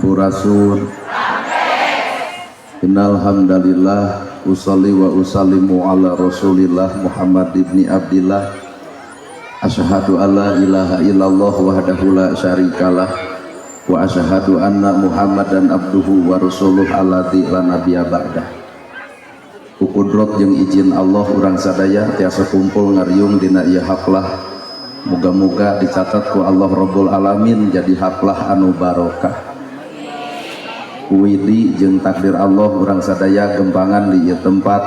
Sampurasun. Innal hamdalillah usolli wa usallimu ala Rasulillah Muhammad ibni Abdillah. Asyhadu alla ilaha illallah wahdahu la syarikalah wa asyhadu anna Muhammadan abduhu wa rasuluh alladzi la nabiyya ba'dah. Ku kudrot jeung izin Allah urang sadaya tiasa kumpul ngariung dina ieu haflah. Moga-moga dicatat ku Allah Rabbul Alamin jadi haflah anu barokah. Widi jeung takdir Allah urang sadaya gempangan di ieu tempat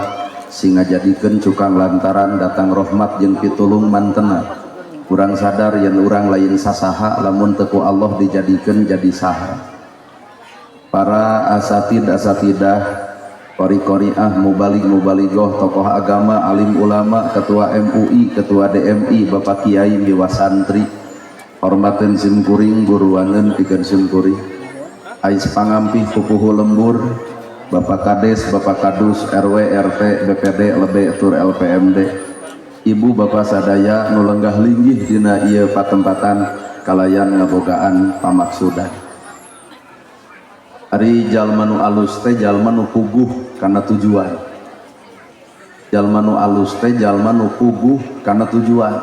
sing ngajadikeun cukang lantaran datang rahmat jeung pitulung mantena. Urang sadar yen urang lain sasaha lamun teu ku Allah dijadikeun jadi saha. Para asatid asatidah, qori-qoriah, mubalig mubaligoh, tokoh agama, alim ulama, ketua MUI, ketua DMI, bapak kiai miwa santri, hormateun sim kuring, buruaneun pikeun sim kuring. Ais pangampih pupuhu lembur, Bapak Kades, Bapak Kadus, RW, RT, BPD, lebe tur LPMD, Ibu Bapak sadaya nu lenggah linggih dina ieu patempatan kalayan ngabogaan pamaksudan. Ari jalma nu alus teh jalma nu puguh kana tujuan. Jalma nu alus teh jalma nu puguh kana tujuan.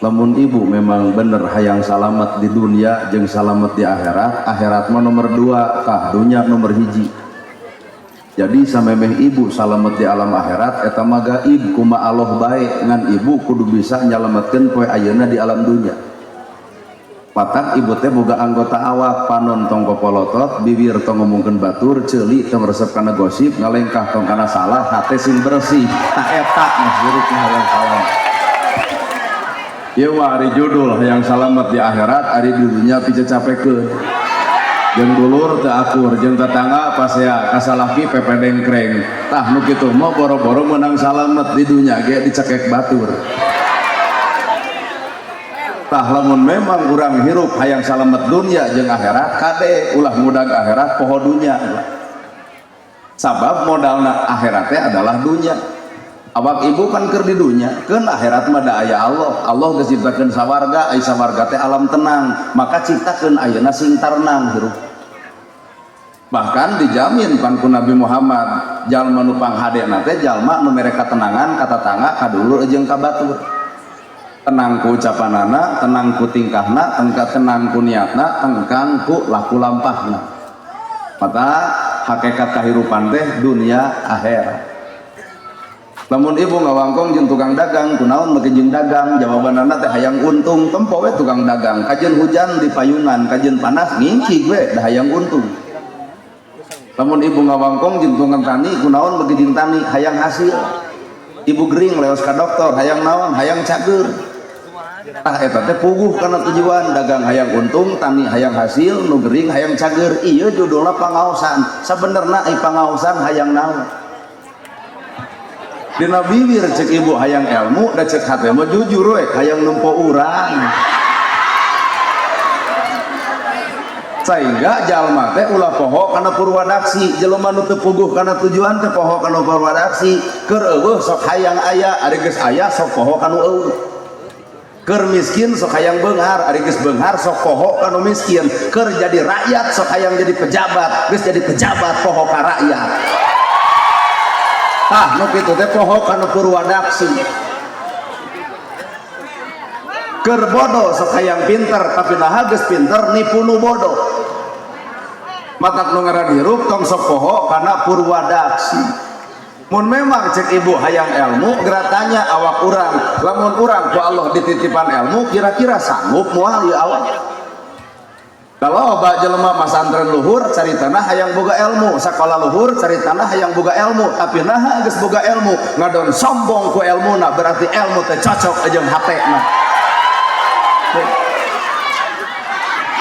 Lamun ibu memang bener hayang salamet di dunia jeung salamet di akhirat, akhirat mah nomor 2 tah dunya nomor 1. Jadi samemeh ibu salamet di alam akhirat eta mah gaib kuma Allah bae, ngan ibu kudu bisa nyalametkeun poe ayeuna di alam dunya. Patak ibu teh boga anggota awak, panon tong popolotot, bibir tong ngomongkeun batur, ceuli tong resep kana gosip, ngalengkah tong kana salah, hate sing bersih. Tah eta mah hirupna hayang salamet. Ieu mah ari judul hayang salamet di akhirat, ari di dunya picacapekeun. Jeung dulur teu akur, jeung tetangga pasea kasalaki pepedengkreng. Tah nu kitu mah boro-boro meunang salamet di dunya ge dicekek batur. Tah lamun memang urang hirup hayang salamet dunia jeung akhirat, kade ulah ngudag akhirat poho dunya. Sabab modalna akhirat teh adalah dunya. Awak ibu kan keur di dunya, keun akhirat mah da aya Allah. Allah geus ciptakeun sawarga, ai sawarga teh alam tenang, maka ciptakeun ayeuna sing tarenang hirup. Bahkan dijamin pan ku Nabi Muhammad, jalma nu panghadena teh jalma nu mere katenangan ka tatangga, ka dulur jeung ka batur. Tenang ku ucapanana, tenang ku tingkahna, tenang ku niatna, tengkang ku laku lampahna. Maka hakikat kahirupan teh dunia akhirat. Lamun ibu ngawangkong jeung tukang dagang, kunaon make jeung dagang? Jawabanana teh hayang untung. Tempo we tukang dagang, kajeun hujan di payungan, kajeun panas ngingkig we da hayang untung. Lamun ibu ngawangkong jeung tukang tani, kunaon make jeung tani? Hayang hasil. Ibu gering leos ka dokter, hayang naon? Hayang cager. Tah eta teh puguh kana tujuan, dagang hayang untung, tani hayang hasil, nu gering hayang cager. Ieu judulna pangaosan. Sabenerna ai pangaosan hayang naon? Dina bibir cek ibu hayang ilmu, da cek hate mah jujur we hayang nempo urang. Sehingga jalma teh ulah poho kana purwadaksi, jelema nu teu puguh kana tujuan teh poho kana purwadaksi. Keur eueuh sok hayang aya, ari geus aya sok poho kanu eueuh. Keur miskin sok hayang beunghar, ari geus beunghar sok poho kanu miskin. Keur jadi rakyat sok hayang jadi pejabat, geus jadi pejabat poho ka rakyat. Tah nu kitu teh poho kanu purwadaksi. Keur bodoh sok hayang pinter, tapi naha geus pinter nipu nu bodoh. Matak nu ngaran hirup tong sok poho kana purwadaksi. Mun memang cek ibu hayang ilmu, geura tanya awak urang. Lamun urang ku Allah dititipan ilmu, kira-kira sanggup moal ieu awak? Kalau ba jelema masantren luhur caritana hayang boga ilmu, sakola luhur caritana hayang boga ilmu, tapi naha geus boga ilmu ngadon sombong ku ilmuna, berarti ilmu teh cocok jeung hatena.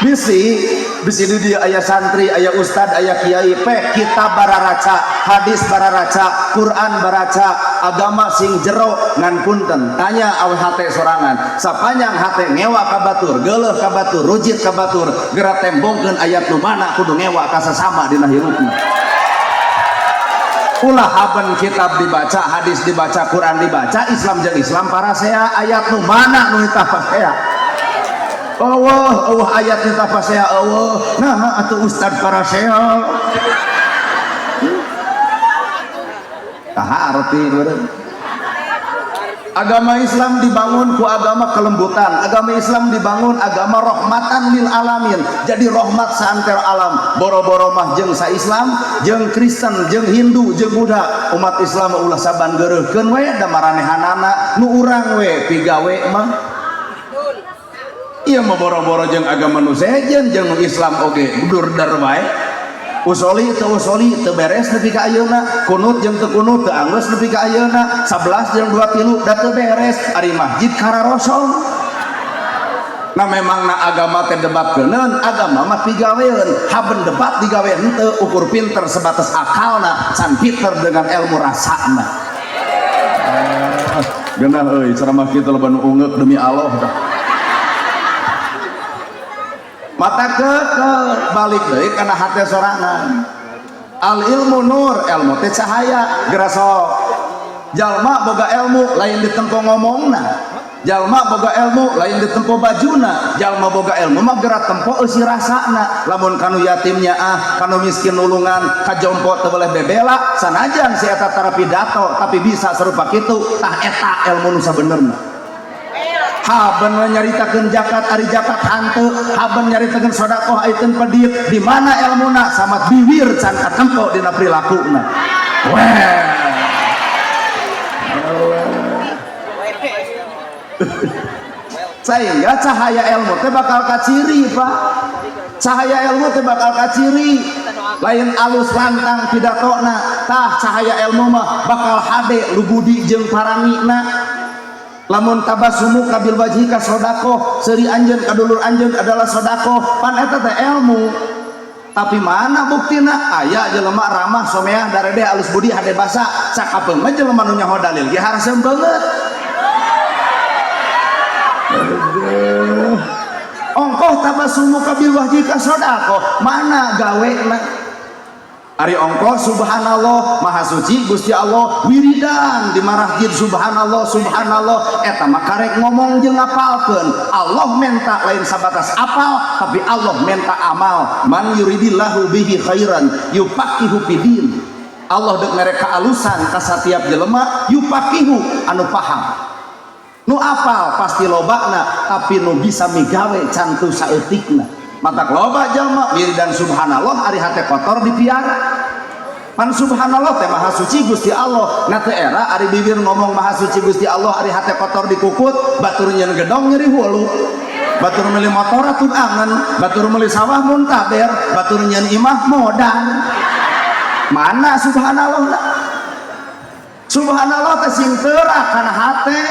Bisi bisi di dia aya santri, aya ustad, aya kiai, pek kitab bararaca, hadis bararaca, Quran baraca, agama sing jero ngan punten tanya awe hate sorangan, sapanjang hate ngewa ka batur, geuleuh ka batur, rujit ka batur, geura tembongkeun ayat nu mana kudu ngewa ka sasama dina hirupna. Ulah haben kitab dibaca, hadis dibaca, Quran dibaca, Islam jeung Islam parasea, ayat nu mana nu tah pasea. Eueuh eueuh ayat nyata pasea eueuh. Nah atuh ustad parasea. Tah arti meureun. Agama Islam dibangun ku agama kelembutan, agama Islam dibangun agama rahmatan lil alamin. Jadi rahmat saantero alam. Boro-boro mah jeung sa Islam, jeung Kristen, jeung Hindu, jeung Buddha. Umat Islam ulah saban geureuhkeun we da maranehanana nu urang we pigawe mah. Ieu mah boro-boro jeung agama nu sejen jeung nu Islam oge durder wae. Usoli teu usoli teu beres nepi ka ayeuna, kunut jeung teu kunut teu anggeus nepi ka ayeuna, 11 jeung 23 da teu beres, ari masjid kararosong. Nah memang na agama teh debat keuneun, agama mah pigaweun, haben debat digawe henteu, ukur pinter sebatas akalna, can pinter dengan ilmu rasana. Geunah euy ceramah kitu loba nu ungeuk demi Allah dah. Mata ke balik deui kana hate sorangan. Al ilmu nur, ilmu teh cahaya, geraso. Jalma boga ilmu lain ditempo ngomongna. Jalma boga ilmu lain ditempo bajuna. Jalma boga ilmu mah geura tempo eusi rasana. Lamun kanu yatimnya ah, kanu miskin nulungan, kajompo teu boleh bebela, sanajan si eta tara pidato tapi bisa serupa kitu, tah eta ilmu nu sabenerna. Haben nyaritakeun zakat ari zakat hanteu, haben nyaritakeun sedekah aiteun pedit, di mana elmuna sama bibir can katempo dina prilakuna. Weh. Sehingga cahaya ilmu teh bakal kaciri, Pak. Cahaya ilmu teh bakal kaciri. Lain alus lantang pidatona, tah cahaya ilmu mah bakal hade lubudi jeung paramina. Lamun tabasumu kabil wajhika sodakoh, seuri anjeun ka dulur anjeun adalah sodakoh, pan eta teh ilmu. Tapi mana buktina? Aya jelema ramah someah daredeh alus budi hade basa, cakapeung mah jelema nu nyaho dalil ge hareseum beungeut. Ongkoh tabasumu kabil wajhika sodakoh, mana gawena? Ari ongkoh subhanallah maha suci Gusti Allah wiridan di marahjid subhanallah subhanallah eta mah karek ngomong jeung ngapalkeun. Allah menta lain sabatas apal tapi Allah menta amal. Man yuridillahu bihi khairan yufaqihu fidin. Allah deuk mere kaalusan ka satiap jelema yufaqihu anu paham. Nu apal pasti lobana tapi nu bisa migawe can teu saeutikna. Matak loba jalma wiridan subhanallah ari hate kotor dipiara. Pan subhanallah teh maha suci Gusti Allah. Na teu era ari bibir ngomong maha suci Gusti Allah ari hate kotor dikukut, batur nyeun gedong nyeri hulu. Batur meuli motor atuh angen, batur meuli sawah muntaber, batur nyeun imah modal. Mana subhanallah? Subhanallah teh sing teurak kana hate.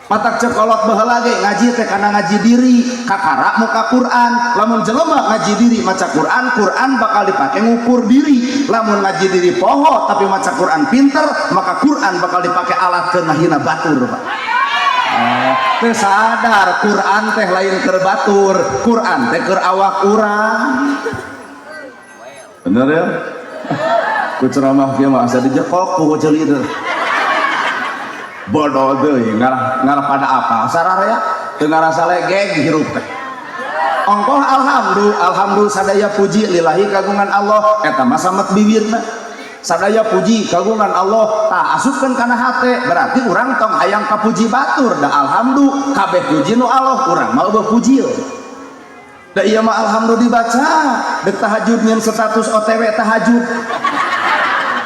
Matak cekolot baheula ge ngaji teh kana ngaji diri, kakara muka Quran. Lamun jelema ngaji diri maca Quran, Quran bakal dipake ngukur diri. Lamun ngaji diri poho tapi maca Quran pinter, maka Quran bakal dipake alat keur ngahina batur, Pak. Teu sadar Quran teh lain keur batur, Quran teh keur awak urang. Bener ya? Ku ceramah kieu mah asa dijekok ku ceuli teh. Bodoh deui ngarah pada apa sararea teu ngarasa legeg hirup teh. Ongkoh alhamdulillah alhamdulillah sadaya puji lillahi kagungan Allah eta mah samet bibirna. Sadaya puji kagungan Allah tah asupkeun kana hate berarti urang tong hayang kapuji batur da alhamdulillah kabeh puji nu Allah urang mah eueuh puji. Da ieu mah alhamdulillah dibaca deuk tahajud nyeun status OTW tahajud.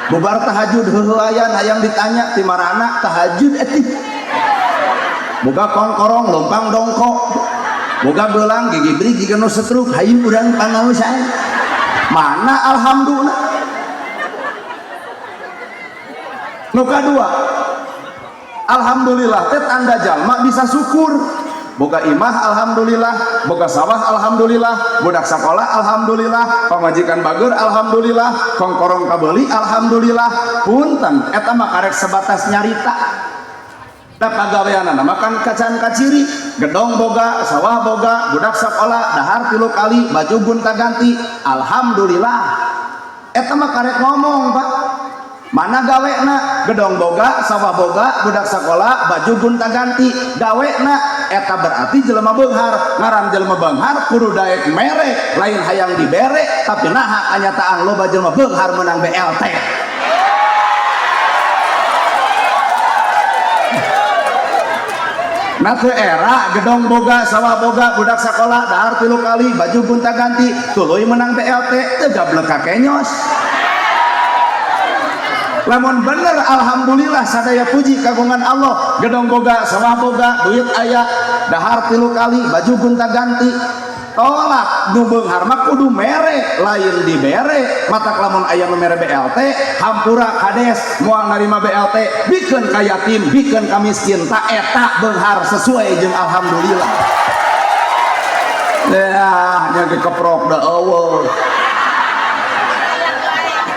Bubar tahajud heuheuayan hayang ditanya ti marana tahajud etih. Boga kongkorong lompang dongkok. Boga belang gigi brig jiga nu setruk hayu urang pangaosan. Mana alhamdulillah. Nu kadua, alhamdulillah teh tanda jalma bisa syukur. Boga imah alhamdulillah, boga sawah alhamdulillah, budak sekolah alhamdulillah, pamajikan bager alhamdulillah, kongkorong kabeuli alhamdulillah. Punten eta mah karek sebatas nyarita. Da pagaweanana mah kan kacan kaciri, gedong boga, sawah boga, budak sekolah, dahar 3 kali, baju gonta ganti, alhamdulillah. Eta mah karek ngomong, Pak. Mana gawena? Gedong boga, sawah boga, budak sekolah, baju gonta ganti. Gawena eta berarti jelema beunghar. Ngaran jelema beunghar kudu daek mere, lain hayang dibere, tapi naha kanyataan loba jelema beunghar menang BLT. Nah teu era gedong boga, sawah boga, budak sekolah, dahar 3 kali, baju gonta ganti, tuluy menang BLT, teu gablek ka kenyos. Lamun bener alhamdulillah sadaya puji kagungan Allah, gedong boga, sawah boga, duit aya, dahar 3 kali, baju gonta ganti. Tolak nu beunghar mah kudu mere, lain dibere. Matak lamun aya nu mere BLT, hampura kades moal narima BLT, bikeun ka yatim, bikeun ka miskin, ta eta beunghar sesuai jeung alhamdulillah. Dah nya ge keprok da eueuh.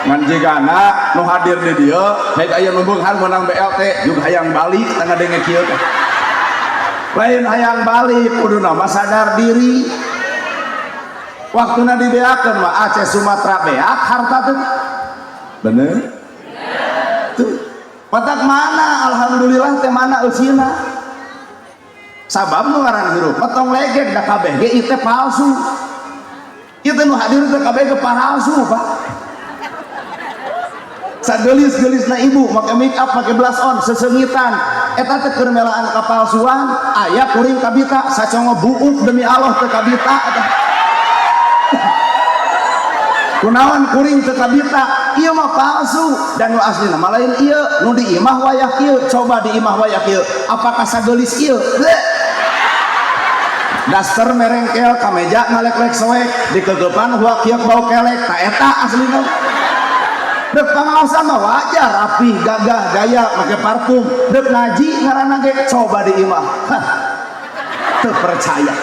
Ngan jigana nu hadir di dieu, heg aya nu beunghar meunang BLT, juga hayang balik tangga denge kieu teh. Lain hayang balik, kuduna mah sadar diri. Waktuna dibeakeun mah Aceh Sumatera beak harta teh. Bener? Tuh. Matak mana alhamdulillah teh mana eusina. Sabab nu ngaran hirup mah tong legek da kabeh ge ieu teh palsu. Ieu teh nu hadir teh kabeh ge palsu, Pak. Sagelis-gelisna ibu make make up, make blush on, sesengitan. Eta teh keur melaan kapalsuan, aya kuring kabita sacongo buuk demi Allah teu kabita eta. Kunaon kuring teu kabita? Ieu mah palsu dan nu aslina mah lain ieu, nu di imah wayah kieu, coba di imah wayah kieu. Apakah sagelis ieu? Bleh. Daster merengkel, kameja ngalek-lek soek, dikegepan huak-hiak bau kelek, ta eta aslina. Dek pangaosan mah wajar, rapi, gagah, gaya, make parfum. Dek ngaji ngaranna ge coba di imah. Hah. Teu percaya.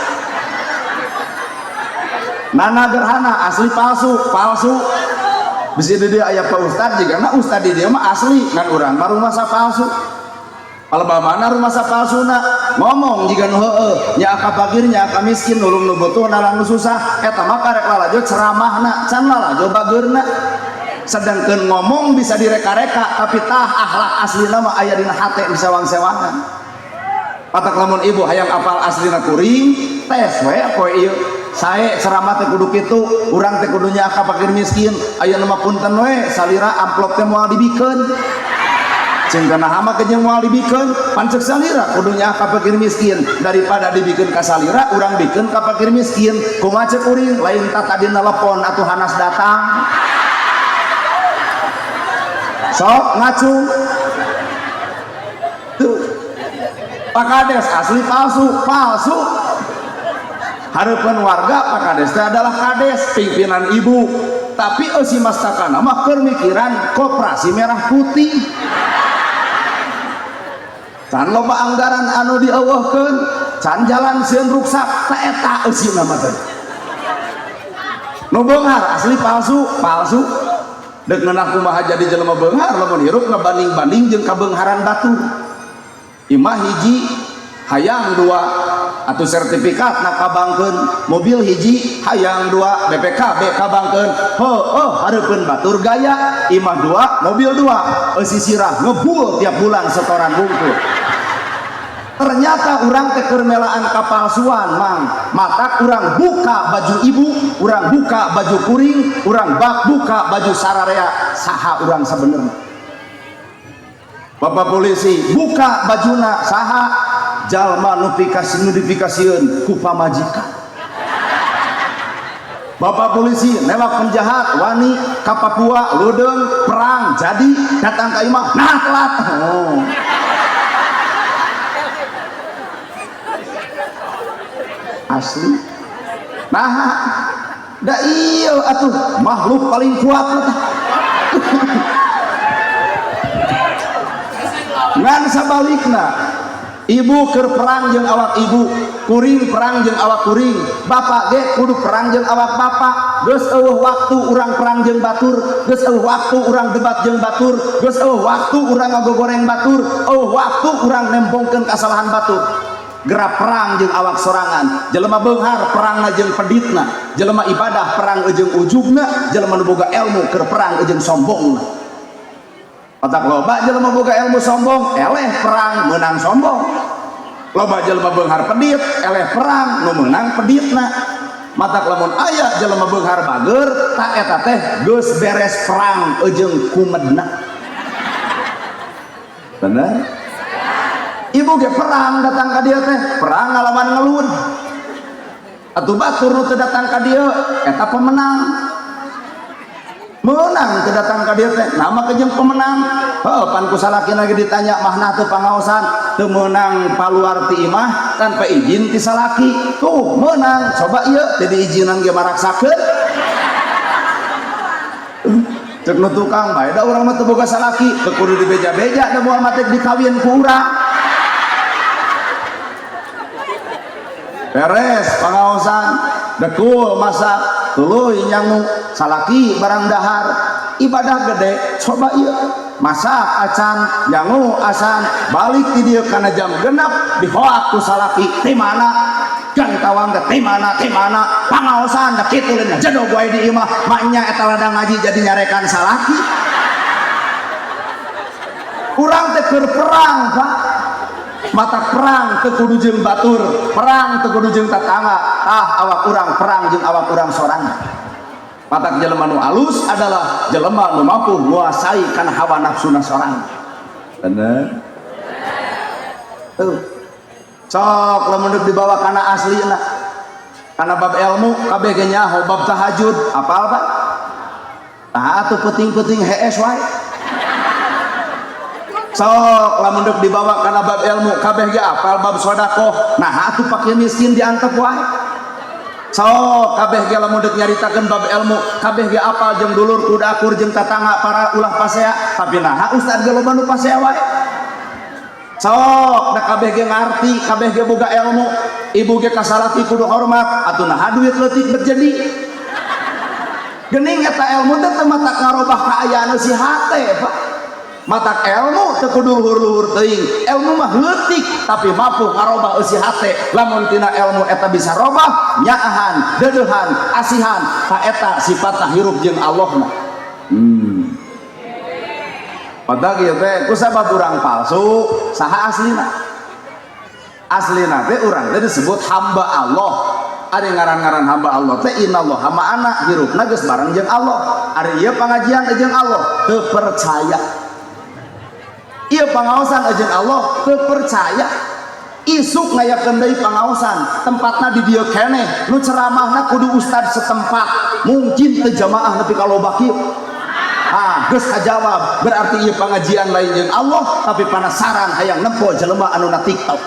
Nana gerhana asli palsu, palsu. Bisi di dieu aya Pak Ustad jigana ustad di dieu mah asli, ngan urang mah rumasa palsu. Palebah mana rumasa palsuna? Ngomong jiga nu heueuh, nya ka fakir nya ka miskin, nulung nu butuh nalang nu susah, eta mah karek lalajo ceramahna, can lalajo bageurna. Sedangkan ngomong bisa direka-reka, tapi tah akhlak aslina mah aya dina hate bisa wang-sewangan. Patak lamun ibu hayang apal aslina kuring, tes we poe ieu. Sae ceramah teh kudu kitu, urang teh kudu nyaah ka fakir miskin, aya nu mah punten we salira amplop teh moal dibikeun. Ceung kana mah jeung moal dibikeun, pan ceuk salira kudu nyaah ka fakir miskin, daripada dibikeun ka salira urang bikeun ka fakir miskin. Kumaha ceuk kuring, lain ta tadi nelepon atuh hanas datang. Sok ngacung. Tuh. Pak Kades asli palsu, palsu. Hareupeun warga Pak Kades teh adalah kades, pimpinan ibu. Tapi eusi mastakana mah keur mikiran koperasi merah putih. Can loba anggaran anu dieuweuhkeun, can jalan sieun ruksak, ta eta eusina mah teh. Nu beunghar asli palsu, palsu. Dek ngeunah kumaha jadi jelema beunghar lamun hirup ngabanding-banding jeung kabeungharan batur. Imah hiji hayang 2 atau sertifikat nak kabangkeun, mobil hiji hayang 2 BPKB kabangkeun. Heueuh hareupeun batur gaya, imah 2 mobil 2, eusi sirah ngebul tiap bulan setoran bungkul. Ternyata urang teh keur melaan kapalsuan mang. Matak urang buka baju ibu, urang buka baju kuring, urang bak buka baju sararea, saha urang sabenerna. Bapak polisi buka bajuna saha, jalma nu notifikasieun ku pamajikan. Bapak polisi newak penjahat wani ka Papua ludeung perang jadi datang ka imah nah telat. Oh. Asli. Nah, da ieu atuh makhluk paling kuat mah tah. Ngan sabalikna, ibu keur perang jeung awak ibu, kuring perang jeung awak kuring, bapak ge kudu perang jeung awak bapak. Geus eueuh waktu urang perang jeung batur, geus eueuh waktu urang debat jeung batur, geus eueuh waktu urang ngagogoreng batur, eueuh waktu urang nembongkeun kasalahan batur. Gerak perang jeung awak sorangan, jelema beunghar perangna jeung peditna, jelema ibadah perang jeung ujubna, jelema nu boga ilmu keur perang jeung sombongna. Otak loba jelema boga ilmu sombong, eleh perang menang sombong. Loba jelema beunghar pedit, eleh perang nu meunang peditna. Matak lamun aya jelema beunghar bager, tak eta teh geus beres perang eujeung kumedna. Bener? Ibu ge perang datang ka dieu teh, perang ngalawan ngelud. Atuh batur nu teu datang ka dieu, eta pemenang. Menang teu datang ka dieu teh, nama kejeng pemenang. Heuh, pan ku salaki lagi ditanya mahna teu pangaosan, teu meunang paluar ti imah tanpa izin ti salaki. Tuh meunang, coba ieu teu diizinan ge maraksakeun. Cek nu tukang bae da urang mah teu boga salaki, teu kudu dibeja-beja da moal mate dikawin ku urang. Beres pangaosan, dekul masak, tuluy nyangu salaki barang dahar, ibadah gede, coba ieu masak acan, nyangu asan, balik di dieu kana jam genep dihoak ku salaki, ti mana? Gang tawang teh ti mana? Ti mana? Pangaosan da kitu lain jedog wae di imah, maknya eta ladang ngaji jadi nyarekan salaki. Urang teh keur perang, Pak. Mata perang teu kudu jeung batur, perang teu kudu jeung tatangga. Tah awak urang perang jeung awak urang sorangan. Matak jelema nu alus adalah jelema nu mampu nguasai kana hawa nafsuna sorangan. Bener? Tuh. Sok lamun deuk dibawa kana aslina. Kana bab ilmu kabeh ge nyaho bab tahajud, apal Pak? Tah atuh peuting-peuting hees wae. Sok lamun deuk dibawa kana bab ilmu kabeh ge apal bab sedekah, nah atuh pake miskin diantep wae. Sok kabeh ge lamun deuk nyaritakeun bab ilmu kabeh ge apal jeung dulur kuda akur jeung tatangga para ulah pasea, tapi naha ustad ge loba nu pasea wae. Sok da kabeh ge ngarti, kabeh ge boga ilmu, ibu ge ka salaki kudu hormat, atuh naha duit leutik bet jadi. Geuning eta ilmu teh teu matak ngarobah kaayaan si hate, Pak. Matak ilmu teu kudu luhur-luhur teuing, ilmu mah leutik tapi mampu ngarobah eusi hate. Lamun tina ilmu eta bisa robah, nyaahan, deudeuhan, asihan, ka eta sifatna hirup jeung Allah mah. Padahal ieu teh kusabab urang palsu, saha aslina? Aslina teh urang teh disebut hamba Allah. Ari ngaran-ngaran hamba Allah teh innallaha ma'ana, hirupna geus bareng jeung Allah. Ari ieu pangajian jeung Allah, teu percaya. Ieu pangaosan jeung Allah, teu percaya. Isuk ngayakeun deui pangaosan, tempatna di dieu keneh, nu ceramahna kudu ustad setempat, mungkin teu jamaah nepi ka loba kieu. Ah, geus kajawab, berarti ieu pangajian lain jeung Allah, tapi penasaran hayang nempo jelema anu na TikTok.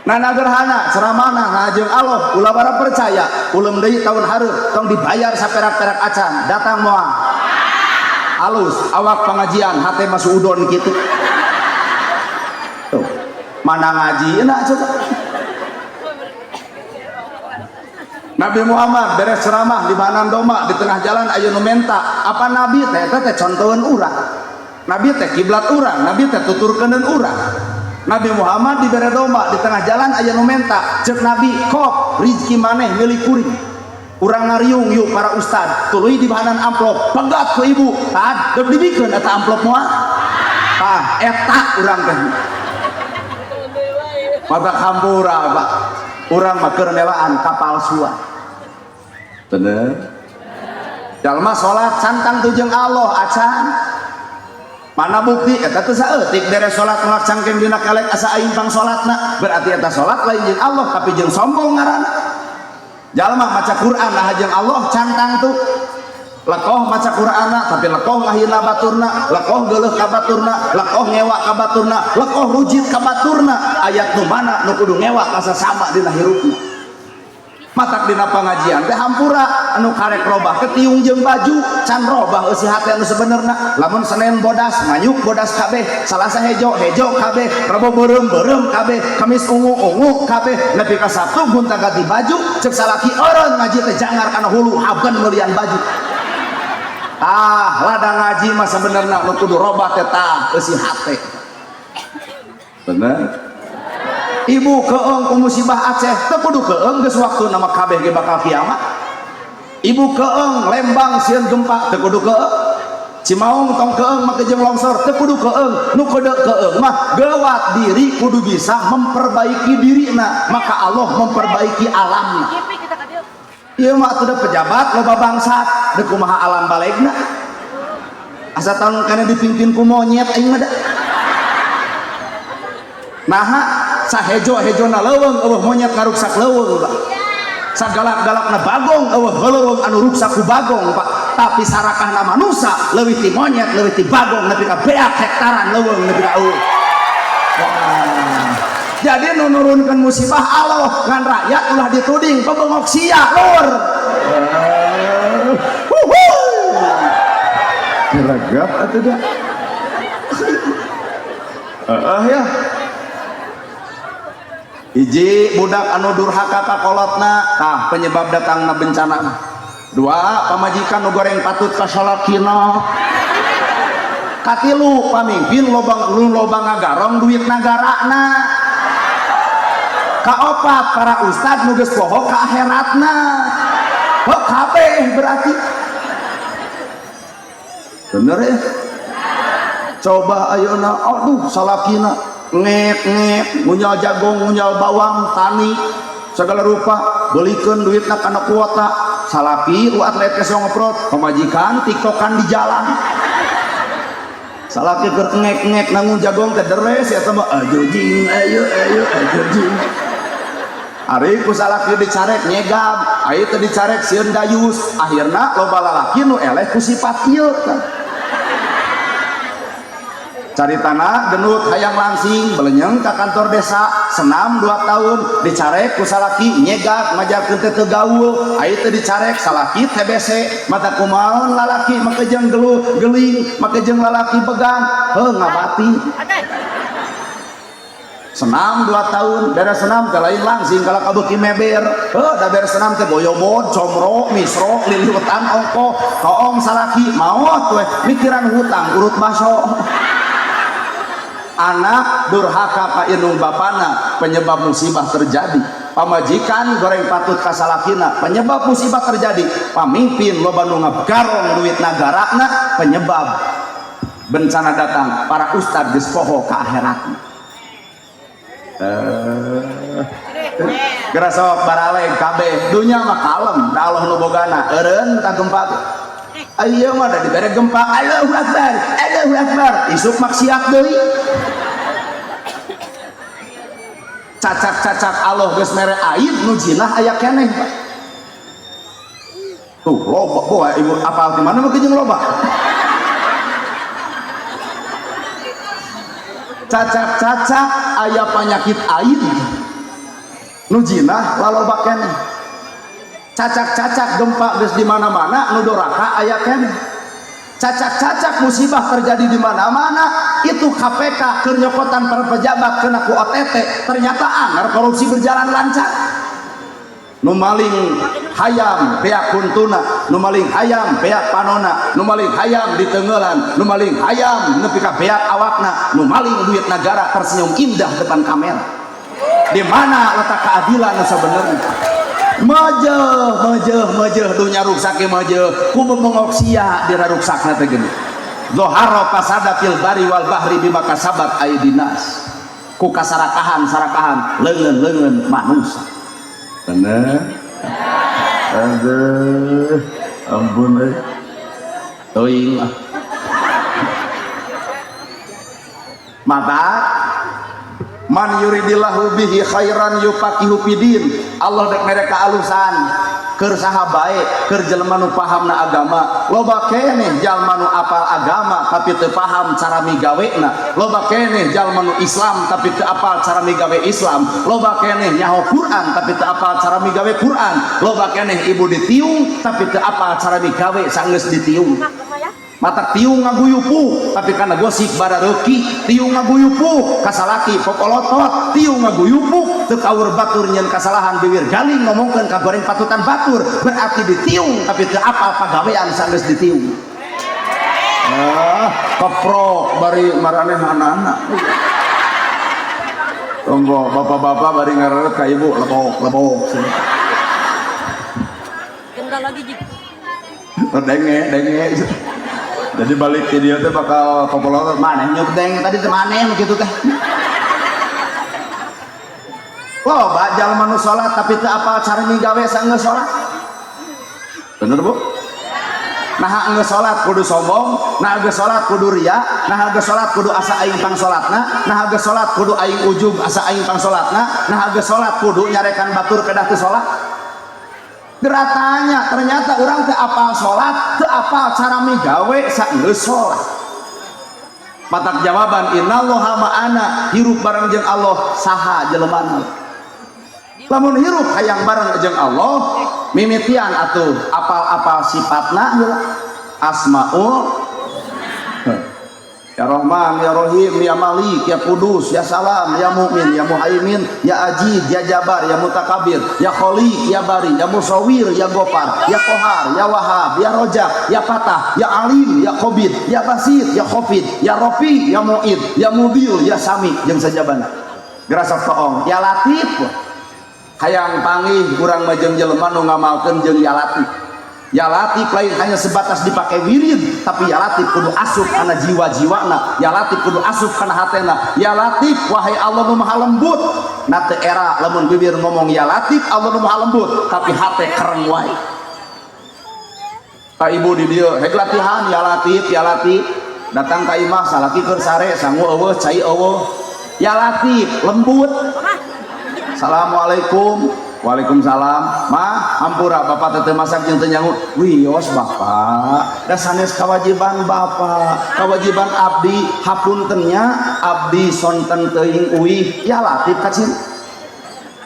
Nana gerhana ceramahna nah jeung Allah, ulah bara percaya, ulem deui tahun hareup tong dibayar saperak-perak acan, datang moal. Alus awak pengajian hate masuk udon kitu. Tuh, mana ngaji enak coba. Nabi Muhammad beres ceramah di banan domba di tengah jalan aya nu menta, apa nabi teh eta teh contoheun urang. Nabi teh kiblat urang, nabi teh tuturkeuneun urang. Nabi Muhammad dibere domba di tengah jalan aya nu menta, ceuk nabi kok rizki maneh milik kuring. Urang ngariung yuk para ustad, tuluy di bahanan amplop, pegat ku ibu, tad deuk dibikeun eta amplop moal. Tah eta urang teh. Mata hampura Pak. Urang mah keur nelaan kapalsuan. Bener? Jalma salat cantang teu jeung Allah acan. Mana bukti eta teu saeutik beres salat nolak cangkem dina kelek asa aing pang salatna, berarti eta salat lain jeung Allah tapi jeung sombong ngaranna. Jalma maca Quran nah jeung Allah cantang tuh. Lekoh maca Quranna tapi lekoh ngahina baturna, lekoh geuleuh ka baturna, lekoh ngewa ka baturna, lekoh rujit ka baturna. Ayat nu mana nu kudu ngewa ka sasama dina hirupna. Matak dina pangajian teh hampura anu karek robah ketiung jeung baju can robah eusi hate anu sebenerna. Lamun Senin bodas manyuk bodas kabeh, Salasa hejo hejo kabeh, Rebo beureum beureum kabeh, Kamis ungu ungu kabeh, nepi ka Sabtu gonta-ganti baju, ceuk salaki eureun ngaji teh jangar kana hulu habeun meulian baju. Ah, ladang ngaji mah sebenerna nu kudu robah teh tah eusi hate. Bener? Ibu keeng ku musibah Aceh teu kudu keeng geus waktu nama kabeh ge bakal kiamat. Ibu keeng Lembang sieun gempa teu kudu keeng. Cimaung tong keeng make jeung longsor teu kudu keeng. Nu kudu keeng mah gewat diri kudu bisa memperbaiki dirina, maka Allah memperbaiki alamna. Ieu mah atuh pejabat loba bangsat, deuk kumaha alam balegna. Asa tahun kana dipimpin ku monyet aing mah da. Naha sahejo-hejona leuweung eueuh monyet ngaruksak leuweung Pak. Sagalak-galakna bagong eueuh leuweung anu ruksak ku bagong Pak. Tapi sarakahna manusa leuwih ti monyet leuwih ti bagong nepi ka beak hektaran leuweung nepi ka eueuh. Jadi nu nurunkeun musibah Allah ngan rakyat ulah dituding pebengok sia lur. Geregap atuh da. Heeh ya. Hiji budak anu durhaka ka kolotna tah penyebab datangna bencana. Dua pamajikan nu goreng patut ka salakina. Katilu pamimpin loba nu loba ngagarong duit nagarana. Kaopat para ustad nu geus poho ka akhiratna. Heuh kabeh berarti. Bener ya? Coba ayeuna aduh salakina ngek-ngek ngunyal jagung ngunyal bawang tani segala rupa belikeun duitna kana kuota salaki lu atlet keso ngeprot pamajikan tiktokan di jalan salaki keur ngek-ngek nanggung jagung teh deres eta mah ayo jing ayo ayo ayo jing. Ari ku salaki dicarek nyegab ari teu dicarek sieun dayus akhirna loba lalaki nu eleh ku sifat ieu. Cari tanah genut hayang langsing belenyeng ka kantor desa senam 2 tahun dicarek ku salaki nyegak ngajarkeun teh teu gaul aya teu dicarek salaki TBC mata kumaon lalaki make jeung geluh geling make jeung lalaki begang heuh ngabati senam 2 tahun beres senam teh lain langsing kalau kabeuki meber heuh da beres senam teh boyobod comro misro liliutan ongko toong salaki maot we mikiran hutang urut baso. Anak durhaka ka indung bapana penyebab musibah terjadi. Pamajikan goreng patut ka salakina penyebab musibah terjadi. Pamimpin loba nu ngagarong duit nagarana penyebab bencana datang. Para ustad geus poho ka akhiratna. Geura sok baraleg kabeh dunya mah kalem da Allah nu bogana eureun ka gempa. Ayeuna mah da dibere gempa Allahu Akbar Allahu Akbar isuk maksiat deui. Cacak-cacak Allah geus mere aib nu jinah aya keneh Pak. Tuh loba boa ibu apal di mana mah jeung loba. Cacak-cacak aya penyakit aib nu jinah laloba keneh. Cacak-cacak gempa geus di mana-mana nu doraka aya keneh. Cacak-cacak musibah terjadi di mana-mana itu KPK keur nyokotan para pejabat kena ku OTT ternyata anger korupsi berjalan lancar. Nu maling hayam beak huntuna, nu maling hayam beak panona, nu maling hayam ditengelan, nu maling hayam nepi ka beak awakna, nu maling duit negara tersenyum indah depan kamera. Di mana letak keadilan sebenarnya? Mejeh, mejeh, mejeh dunya ruksak mejeh, ku bebengok sia dira ruksakna teh geuning. Zohara fasada fil bari wal bahri bima kasabat aidinas. Ku kasarakahan sarakahan leungeun-leungeun manusia. Bener? Aduh, ampun euy. Teuing lah. Mata man yuridillahu bihi khairan yufaqihu fidin. Allah dek mere kaalusan keur saha bae keur jelema nu pahamna agama. Loba keneh jalma nu apal agama tapi teu paham cara migawena. Loba keneh jalma nu Islam tapi teu apal cara migawe Islam. Loba keneh nyaho Quran tapi teu apal cara migawe Quran. Loba keneh ibu ditiung tapi teu apal cara migawe sanggeus ditiung. Mata tiung ngaguyupu tapi karena gosip barareuki tiung ngaguyupu kasalaki popolotot tiung ngaguyupu teu kaur batur nyeun kasalahan bibir galing ngomongkeun ka goreng patutan batur berarti ditiung tapi teu apal pagawean sanggeus ditiung. Ah, keprok bari maraneh anak-anak. Tunggu bapak-bapak bari ngareret ka ibu lebok lebok. Enggak lagi Jik. Denge denge. Jadi balik ke dia teh bakal popolotot mana nyuk denge tadi teh mana nu kitu teh. Loba jalma nu salat tapi teu apal cara migawe saenggeus salat. Bener Bu? Nah geus salat kudu sombong, nah geus salat kudu riya, nah geus salat kudu asa aing pang salatna, nah geus salat kudu aing ujub asa aing pang salatna, nah geus salat kudu nyarekan batur kedah teu salat. Geratanya ternyata orang teu apal salat, teu apal cara migawe saenggeus salat. Matak jawaban innallaha ma'ana, hirup bareng jeung Allah saha jelemana. Lamun hirup hayang bareng jeung Allah, mimitian atuh apal-apal sifatna heula. Asmaul Ya Rahman, Ya Rahim, Ya Malik, Ya Kudus, Ya Salam, Ya Mu'min, Ya Muhaimin, Ya Ajiz, Ya Jabar, Ya Mutakabir, Ya Khaliq, Ya Bari, Ya Musawwir, Ya Gofar, Ya Kohar, Ya Wahab, Ya Rojak, Ya Fatah, Ya Alim, Ya Khobid, Ya Basit, Ya Khofid, Ya Rafi, Ya Mu'id, Ya Mudil, Ya Sami, jeung sajabana. Gerasok toong, Ya Latif. Hayang panggih urang mah jeung jelema nu ngamalkeun jeung Ya Latif. Ya Latif lain hanya sebatas dipakai wirid, tapi Ya Latif kudu asup kana jiwa-jiwana, Ya Latif kudu asup kana hatena. Ya Latif wahai Allah nu maha lembut. Na teu era lamun bibir ngomong Ya Latif Allah nu maha lembut, tapi hate kereng wae. Ka ibu di dieu heg latihan Ya Latif, Ya Latif. Datang ka imah salaki keur sare, sangu eueuh, cai eueuh. Ya Latif lembut. Assalamualaikum. Waalaikumsalam. Mah, hampura bapak teh masak jeung teu nyangu. Wios bapak, da sanes kewajiban bapak, kewajiban abdi hapunten nya abdi sonten teuing uih. Ya Latif kacir.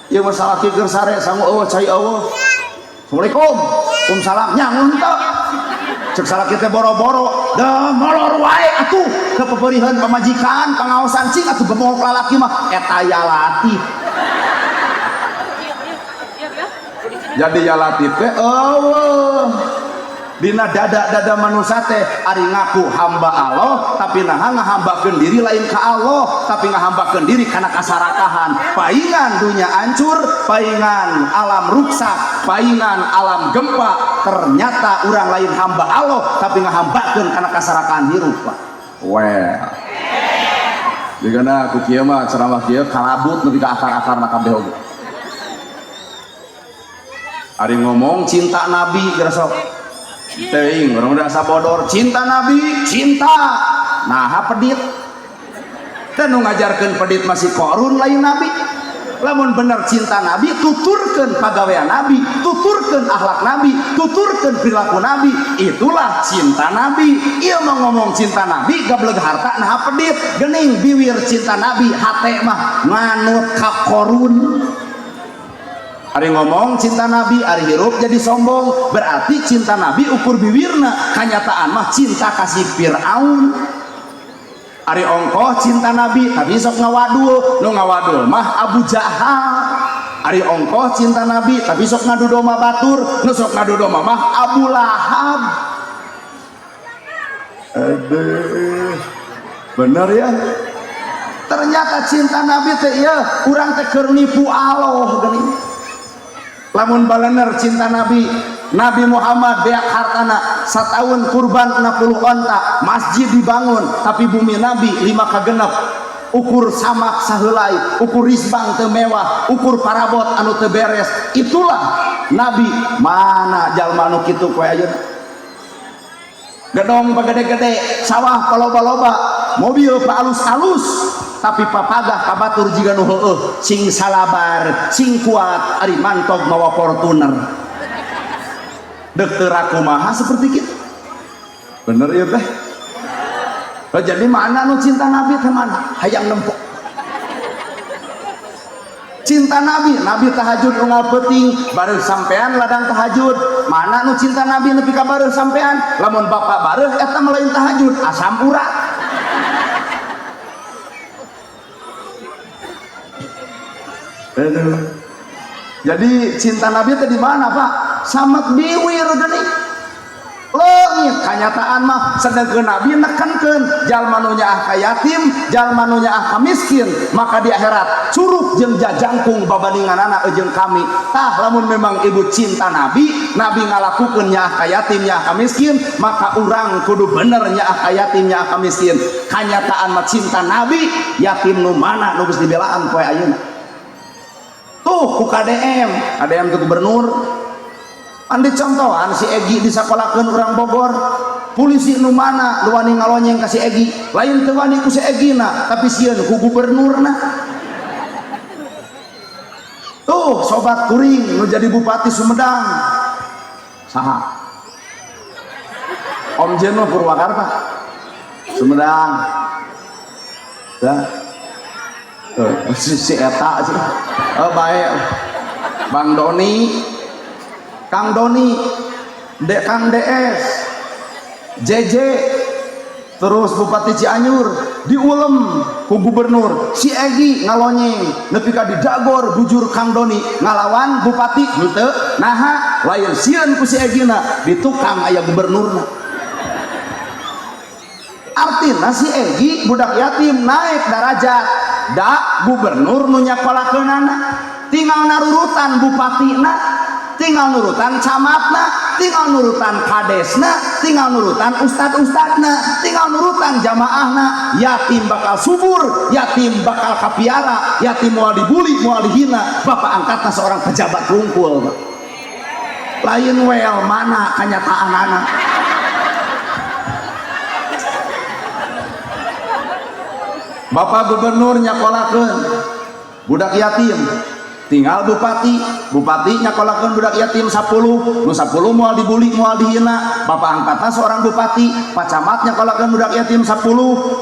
Ieu mah salaki keur sare sangu eueuh cai eueuh. Assalamualaikum. Waalaikumsalam. Nyangu henteu. Cek salaki teh boro-boro, da molor wae atuh ke peperihan pamajikan, pangaosan cing atuh gemok lalaki mah eta Ya Latif. Jadi Ya Latif teh eueuh dina dada-dada manusia teh ari ngaku hamba Allah tapi naha ngahambakeun diri lain ka Allah tapi ngahambakeun diri kana kasarakahan. Paingan dunia hancur, paingan alam ruksak, paingan alam gempa, ternyata urang lain hamba Allah tapi ngahambakeun kana kasarakahan hirup Pak. Well. Jigana ku kieu mah ceramah kieu kalabut nepi ka akar-akarna kabeh oge. Ari ngomong cinta Nabi geura sok. Teuing urang udah sabodor cinta Nabi, cinta. Naha pedit. Teh nu ngajarkeun pedit masih Qarun lain Nabi. Lamun bener cinta Nabi, tuturkeun pagawean Nabi, tuturkeun akhlak Nabi, tuturkeun perilaku Nabi, itulah cinta Nabi. Ieu mah ngomong cinta Nabi gableg harta naha pedit, geuning biwir cinta Nabi, hate mah nganut ka Qarun. Ari ngomong cinta Nabi, ari hirup jadi sombong, berarti cinta Nabi ukur biwirna, kanyataan mah cinta kasih Fir'aun. Ari ongkoh cinta Nabi, tapi sok ngawadul, nu ngawadul mah Abu Jahal. Ari ongkoh cinta Nabi, tapi sok ngadu domba batur, nu sok ngadu domba mah Abu Lahab. Aduh, bener ya? Ternyata cinta Nabi teh ieu urang teh keur nipu Allah geuning. Lamun balener cinta Nabi, Nabi Muhammad beak hartana sataun kurban 60 onta, masjid dibangun, tapi bumi Nabi 5 kagenep, ukur samak saheulai, ukur risbang teu mewah, ukur parabot anu teu beres. Itulah Nabi. Mana jalma anu kitu koe ayeuna? Gedong pagede-gede, sawah paloba-loba, mobil pa alus-alus, tapi papagah ka batur jiga nu heueuh, sing salabar, sing kuat, ari mantog mawa Fortuner. Dek teu rakumaha seperti kitu. Bener ieu teh? Oh, jadi mana nu cinta Nabi teh mana? Hayang nempok. Cinta Nabi, Nabi tahajud unggal peuting, bareuh sampean ladang tahajud. Mana nu cinta Nabi nepi ka bareuh sampean? Lamun bapak bareuh eta mah lain tahajud, asam urat. Aduh. Jadi cinta Nabi teh di mana, Pak? Samet biwir geuning. Leungit. Leungit kanyataan mah sedengkeun Nabi nekankeun jalma nu nyaah ka yatim, jalma nu nyaah ka miskin, maka di akhirat curug jeung jajangkung babandinganana jeung kami. Tah lamun memang ibu cinta Nabi, Nabi ngalakukeun nyaah ka yatim, nyaah ka miskin, maka urang kudu bener nyaah ka yatim, nyaah ka miskin. Kanyataan mah cinta Nabi, yatim nu mana nu geus dibelaan poe ayeuna? Tuh ku KDM, KDM tuh gubernur. Andi contohan si Egi disakolakeun urang Bogor, polisi nu mana nu wani ngalonyeng ka si Egi? Lain teu wani ku si Egina, tapi sieun ku gubernurna. Tuh sobat kuring nu jadi bupati Sumedang saha? Om Jeno Purwakarta Sumedang dah. Si eta sih, oh, baik Bang Doni, Kang Doni, Kang DS, JJ, terus Bupati Cianjur diulem ku gubernur, si Egi ngalonyeng nepi ka didagor bujur Kang Doni ngalawan bupati henteu. Naha? Lain sieun ku si Egina, di tukang aya gubernurna. Artina si Egi budak yatim naik darajat da gubernur nu nyakolakeunana, tinggal narurutan bupatina, tinggal nurutan camatna, tinggal nurutan kadesna, tinggal nurutan ustad-ustadna, tinggal nurutan jamaahna. Yatim bakal subur, yatim bakal kapiara, yatim moal dibully, moal dihina. Bapak angkatna seorang pejabat rungkul. Lain wel mana kenyataan anak. Bapak gubernur nyakolakeun budak yatim, tinggal bupati, bupati nyakolakeun budak yatim 10, nu 10 moal dibully, moal dihina. Bapak angkatna seorang bupati. Pak camat nyakolakeun budak yatim 10,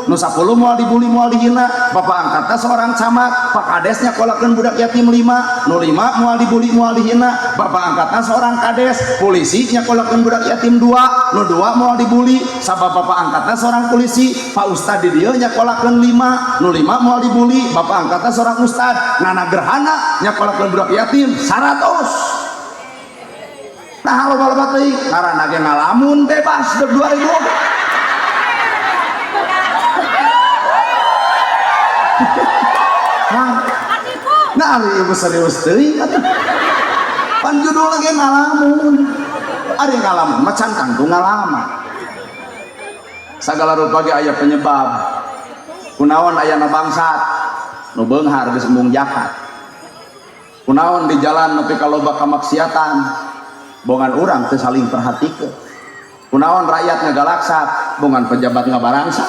nu 10 moal dibully, moal dihina. Bapak angkatna seorang camat. Pak kades nyakolakeun budak yatim 5, nu 5 moal dibully, moal dihina. Bapak angkatna seorang kades. Polisi nyakolakeun budak yatim 2, nu 2 moal dibully sabab bapak angkatna seorang polisi. Pak ustad di dieu nyakolakeun 5, nu 5 moal dibully, bapak angkatna seorang ustad. Nana gerhana nyakolakeun budak yatim 100. Nah loba-loba teuing ngaranna ge ngalamun bebas dek 2000. Nah ari ibu serius teuing atuh. Pan judulna ge ngalamun. Ari ngalamun mah can tangtu ngalaman. Sagala rupa ge aya penyebab. Kunaon ayana bangsat nu beunghar geus embung jakat. Kunaon di jalan nepi ka loba kamaksiatan, bongan urang teu saling perhatikeun. Kunaon rakyat ngagalaksat, bongan pejabat ngabarangsa.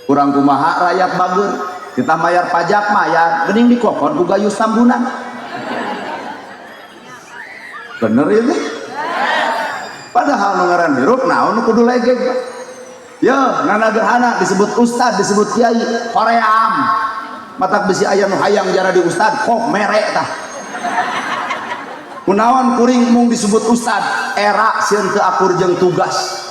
Kurang kumaha rakyat bager, kita bayar pajak mayar, geuning dikokon ku gayus tambunan. Bener ieu teh? Padahal nu ngaran hirup naon nu kudu legeg. Ya, nana gerhana disebut ustad, disebut kiai, hoream. Matak besi aya nu hayang jara di ustad kok merek tah. Kunaon kuring mung disebut ustad, era sieun teu akur jeung tugas.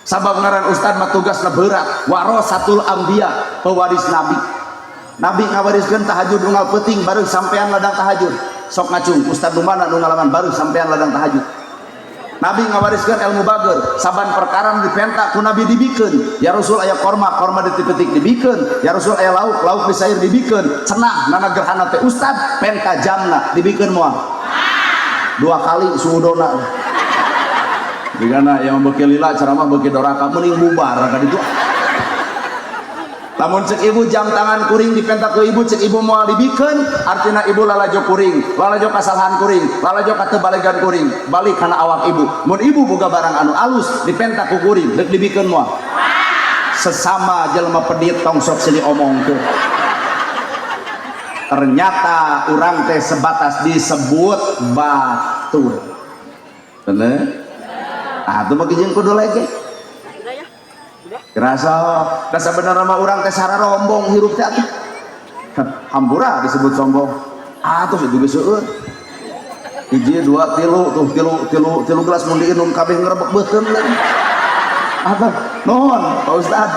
Sabab ngaran ustad mah tugasna berat, warasatul anbiya, pewaris nabi. Nabi ngawariskeun tahajud unggal peuting bareng sampean ladang tahajud. Sok ngacung ustad nu mana nu ngalaman bareng sampean ladang tahajud. Nabi ngawariskeun ilmu bager, saban perkara nu dipenta ku Nabi dibikeun. Ya Rasul aya korma, korma ditipetik dibikeun. Ya Rasul aya lauk, lauk disair dibikeun. Cenah nana gerhana teh ustad penta jamna dibikeun moal. 2 kali suudona. Digana yang beuki lila ceramah beuki doraka mending bubar ka ditu. Lamun cek ibu jam tangan kuring dipenta ku ibu, cek ibu moal dibikeun, artina ibu lalajo kuring, lalajo kasalahan kuring, lalajo katebalegan kuring, balik kana awak ibu. Mun ibu boga barang anu alus dipenta ku kuring, deuk dibikeun moal. Sesama jelema pedit tong sok silih omongkeun. Ternyata urang teh sebatas disebut batur. Bener? Ah, tuh mah jeung kudu lege. Kerasa, da sabenerna mah urang teh sararombong hirup teh atuh. Hampura disebut sombong. Ah, tuh itu geus seueur. 1, 2, 3, tuh tilu gelas mun diinum kabeh ngerebek beuteung lagi. Apa? Nuhun, Pak Ustad.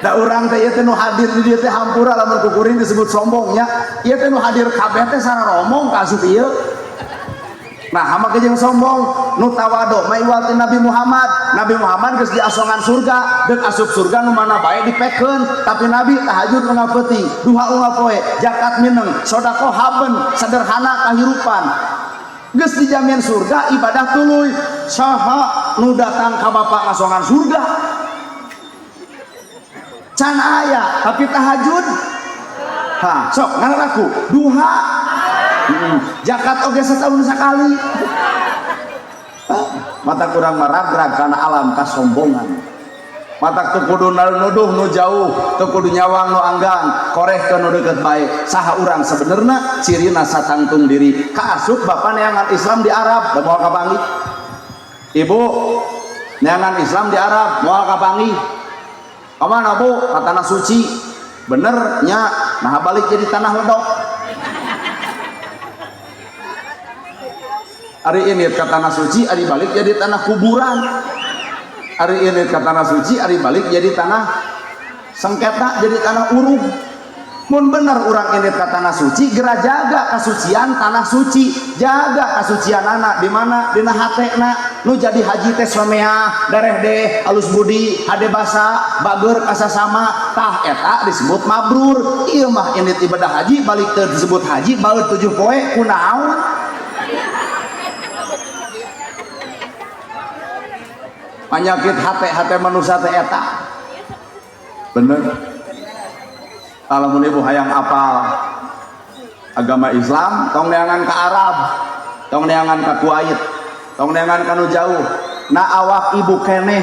Da Da urang teh ieu teh nu hadir di dieu teh hampura lamun ku kuring disebut sombong nya. Ieu teh nu hadir kabeh teh sararomong ka asup ieu. Nah, hama jeung sombong nu tawadu mah iwal ti Nabi Muhammad. Nabi Muhammad geus diasongan surga, deuk asup surga nu mana bae dipekeun, tapi Nabi tahajud unggal peuting, duha unggal poe, zakat mineng, sedekah haben, sederhana kahirupan. Geus dijamin surga, ibadah tuluy. Saha nu datang ka bapak ngasongan surga? Can aya, tapi tahajud. Ha, sok ngararaku, duha. Zakat oge setahun sekali. Mata kurang meragrag karena alam kasombongan. Mata teu kudu nuduh nu jauh, teu kudu nyawang nu anggang, korehkeun nu deukeut bae. Saha urang sebenarna cirina satangtung diri. Kaasup bapak neangan Islam di Arab, da moal kapanggih. Ibu neangan Islam di Arab, moal kapanggih. Kamana bu? Ka tanah suci. Bener nya, nah balik jadi tanah ledok. Ari ini ke tanah suci, ari balik jadi tanah kuburan. Ari ini ke tanah suci, ari balik jadi tanah sengketa, jadi tanah urug. Mun bener urang ini ke tanah suci, gera jaga kasucian tanah suci, jaga kasucian anak di mana dina hatena nu jadi haji teh someah, dareh deh, alus budi, hade basa, bager kasasama, tah eta disebut mabrur. Ieu mah ini ibadah haji balik teu disebut haji, baeud 7 poe kunaon? Penyakit hate manusia teh eta. Bener. Kalau mun ibu hayang apal agama Islam, tong neangan ka Arab, tong neangan ka Kuwait, tong neangan ka nu jauh. Na awak ibu keneh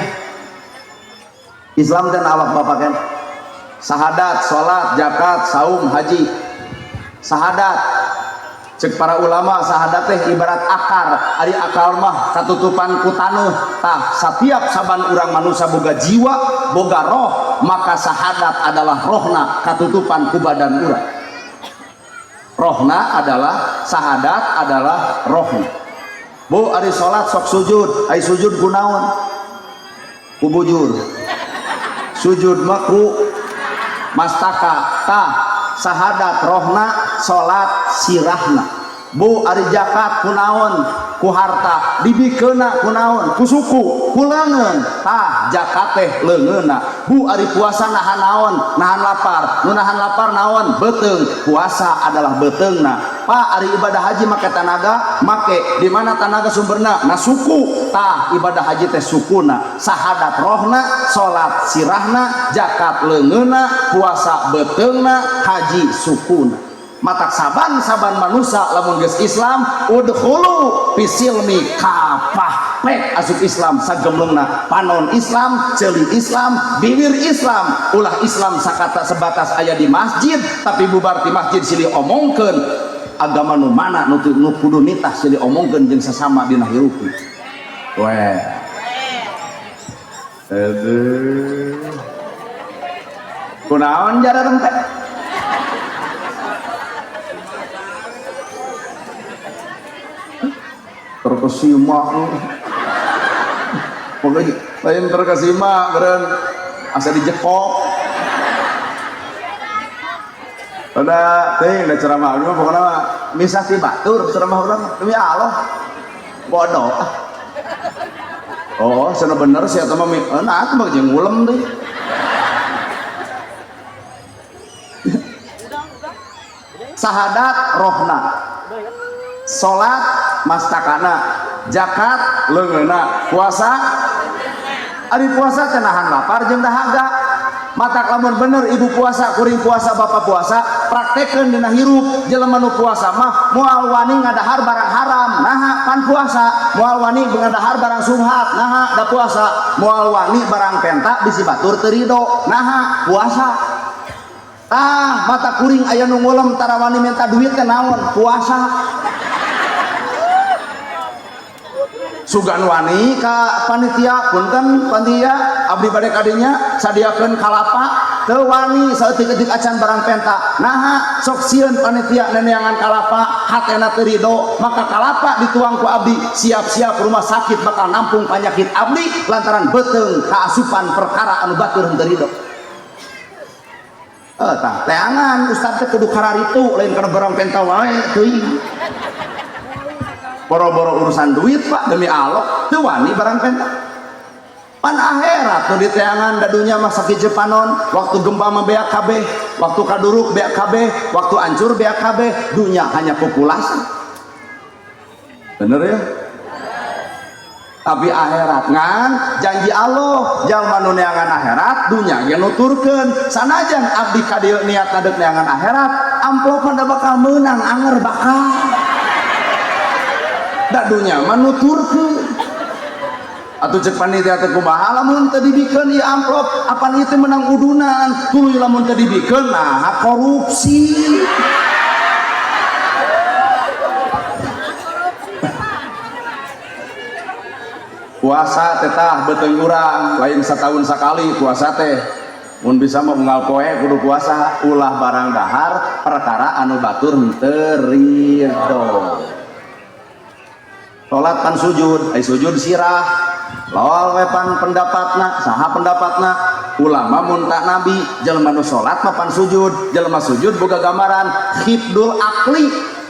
Islam dan awak bapak keneh. Sahadat, salat, zakat, saum, haji. Sahadat cek para ulama sahadat teh ibarat akar, ari akar mah katutupan ku taneuh. Tah setiap saban urang manusia boga jiwa, boga roh, maka sahadat adalah rohna katutupan ku badan urang. Rohna adalah sahadat adalah rohna. Bu ari salat sok sujud, ari sujud ku naon? Ku bujur. Sujud mah ku mastaka. Tah sahadat rohna, salat sirahna. Bu ari zakat ku naon? Ku harta. Dibikeuna ku naon? Ku suku, ku leungeun. Tah zakat teh leungeunna. Bu ari puasa nahan naon? Nahan lapar. Nu nahan lapar naon? Beuteung. Puasa adalah beuteungna. Pak ari ibadah haji make tanaga, make di mana tanaga sumberna? Na suku. Tah ibadah haji teh sukuna. Sahadat rohna, salat sirahna, zakat leungeunna, puasa beuteungna, haji sukuna. Matak saban-saban manusia lamun geus Islam udkhulu fisilmi kafah, pek asup Islam sagemlengna, panon Islam, ceuli Islam, bibir Islam, ulah Islam sakata sebatas aya di masjid tapi bubar di masjid silih omongkeun agama nu mana nu kudu nitah silih omongkeun jeung sesama dina hirup. Weh. Aduh. Kunaon jarang teh? Terkesima pokoknya lain terkesima beren asa dijekok pada teh da ceramah mah pokoknya mah misah ti batur ceramah urang demi Allah bodoh. Oh sana bener sih atau mah nah atuh mah jeung ngulem deui. Sahadat rohna, salat mastakana, zakat leungeunna, puasa ari puasa teh nahan lapar jeung dahaga. Matak lamun bener ibu puasa, kuring puasa, bapak puasa, praktekeun dina hirup. Jelema nu puasa mah moal wani ngadahar barang haram, naha pan puasa, moal wani ngadahar barang subhat, naha da puasa, moal wani barang penta bisi batur teu rido, naha puasa. Tah mata kuring aya nu ngulem tara wani minta duit teh naon? Puasa. Sugan wani ka panitia, punten panitia abdi bade kadinya sadiakeun kalapa teu wani saeutik-eutik acan barang penta, naha sok sieun panitia neneangan kalapa hatena teu rido, maka kalapa dituang ku abdi, siap-siap rumah sakit bakal nampung panyakit abdi lantaran beuteung kaasupan perkara anu batur henteu rido. Tah teangan ustad teh kudu kararitu lain kana barang penta wae teuing. Boro-boro urusan duit Pak, demi Allah teu wani barang penta. Pan akhirat nu diteangan da dunya mah sakije panon, waktu gempa mah beak kabeh, waktu kaduruk beak kabeh, waktu hancur beak kabeh, dunya hanya populasi. Bener ya? Tapi akhirat ngan janji Allah jalma nu neangan akhirat dunya ge nuturkeun. Sanajan abdi ka dieu niat deuk neangan akhirat, amplopna da bakal meunang anger bakal. Da dunya mah nuturkeun. Atuh cek panitia teh kumaha lamun teu dibikeun ieu amplop, apan ieu teh menang udunan, tuluy lamun teu dibikeun nah korupsi. Puasa teh tah beuteung urang lain setahun sakali puasa teh, mun bisa mah unggal poe kudu puasa, ulah barang dahar perkara anu batur henteu ridho. Salat pan sujud, ai sujud sirah lol we pan pendapatna, saha pendapatna ulama mun tak nabi, jelema nu salat mah pan sujud, jelema sujud boga gambaran hifdul akli,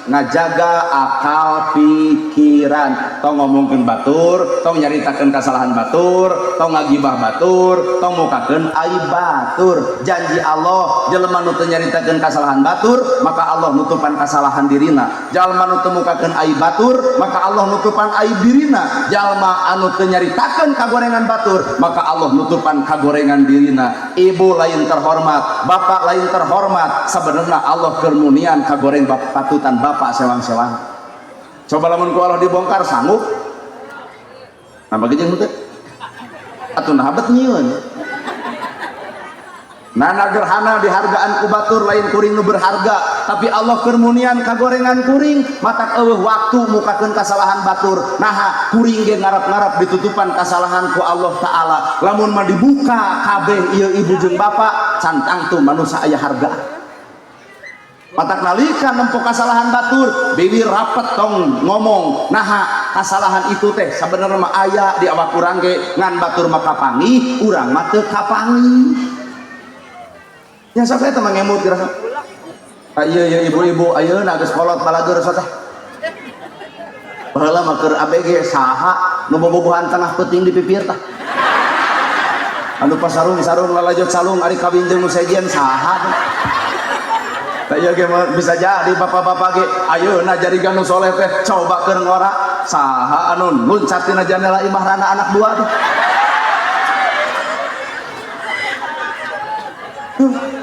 ngajaga akal pikiran, tong ngomongkeun batur, tong nyaritakeun kasalahan batur, tong ngagibah batur, tong mukakeun aib batur. Janji Allah jelema nu teu nyaritakeun kasalahan batur maka Allah nutupan kasalahan dirina, jalma nu teu mukakeun aib batur maka Allah nutupan aib dirina, jalma anu teu nyaritakeun kagorengan batur maka Allah nutupan kagorengan dirina. Ibu lain terhormat, bapak lain terhormat, sebenarnya Allah keur munian kagoreng patutan bapak sewang-sewang. Coba lamun ku Allah dibongkar sanggup? Nambah jeung henteu? Atuh nah bet nyieun. Nana gerhana dihargaan ku batur lain kuring nu berharga, tapi Allah keur munian kagorengan kuring, matak eueuh waktu mukakeun kasalahan batur. Naha kuring ge ngarap-ngarap ditutupan kasalahan ku Allah Taala. Lamun mah dibuka kabeh ieu ibu jeung bapak, can tangtu manusia aya harga. Matak nalika nempo kasalahan batur, bibir rapet tong ngomong. Naha kasalahan itu teh sabenerna mah aya di awak urang ge, ngan batur mah kapanggih, urang mah teu kapanggih. Ya sok eta mah ngemut kira. Ah ieu ieu ibu-ibu ayeuna geus kolot balageur sok teh. Baheula mah keur ABG saha nu bobogohan tengah peuting di pipir tah. Anu pasarung-sarung lalajot salung ari kawin jeung nu sejen saha teh. Tah ieu ge bisa jadi bapak-bapak ge ayeuna jadi nu soleh teh coba keur ngora saha anu luncat tina jandela imah rana anak dua teh.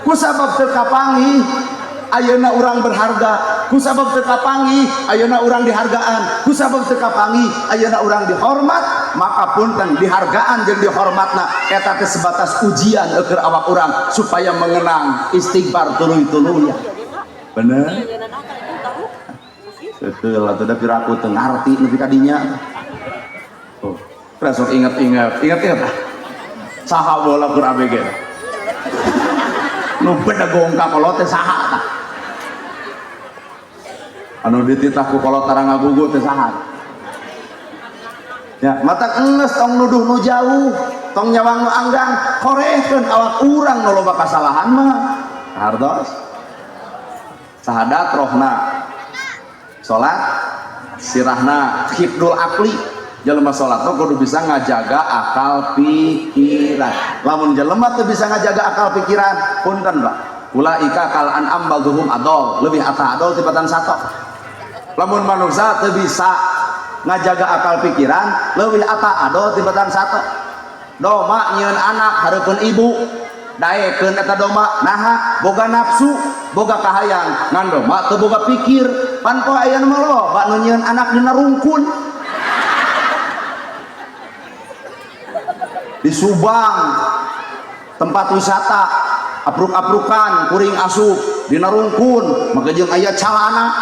Ku sabab teu kapanggih ayeuna urang berharga, ku sabab teu kapanggih ayeuna urang dihargaan, ku sabab teu kapanggih ayeuna urang dihormat, maka punten dihargaan jeung dihormatna eta teh sebatas ujian keur awak urang supaya mengenang istighfar tuluy-tuluy. Bener? Betul, atuh da piraku teu ngarti nepi ka dinya. Oh, sok inget-inget, inget-inget ah. Saha bola keur ABG? Nu bedegong ka kolot teh saha tah? Anu dititah ku kolot tarang ngagugu teh saha? Ya, mata enggeus tong nuduh nu jauh, tong nyawang nu anggang, korehkeun awak urang nu loba kasalahan mah. Hartos. Sahadat rohna, salat sirahna, hifdul akli. Jelema salat mah kudu bisa ngajaga akal pikiran. Lamun jelema teu bisa ngajaga akal pikiran, punten Pak, ulaika kal an'am ba'dhum adol, lebih ata adol tibatan sato. Lamun manusia teu bisa ngajaga akal pikiran, leuwih ata adol tibatan sato. Doma nyieun anak hareupeun ibu, daekeun eta doma, naha boga nafsu, boga kahayang, ngan doma teu boga pikir. Pan poe aya nu mah loba nu nyieun anak dina rungkun. Di Subang tempat wisata apruk-aprukan kuring asup dina rungkun, maka jeung aya calana.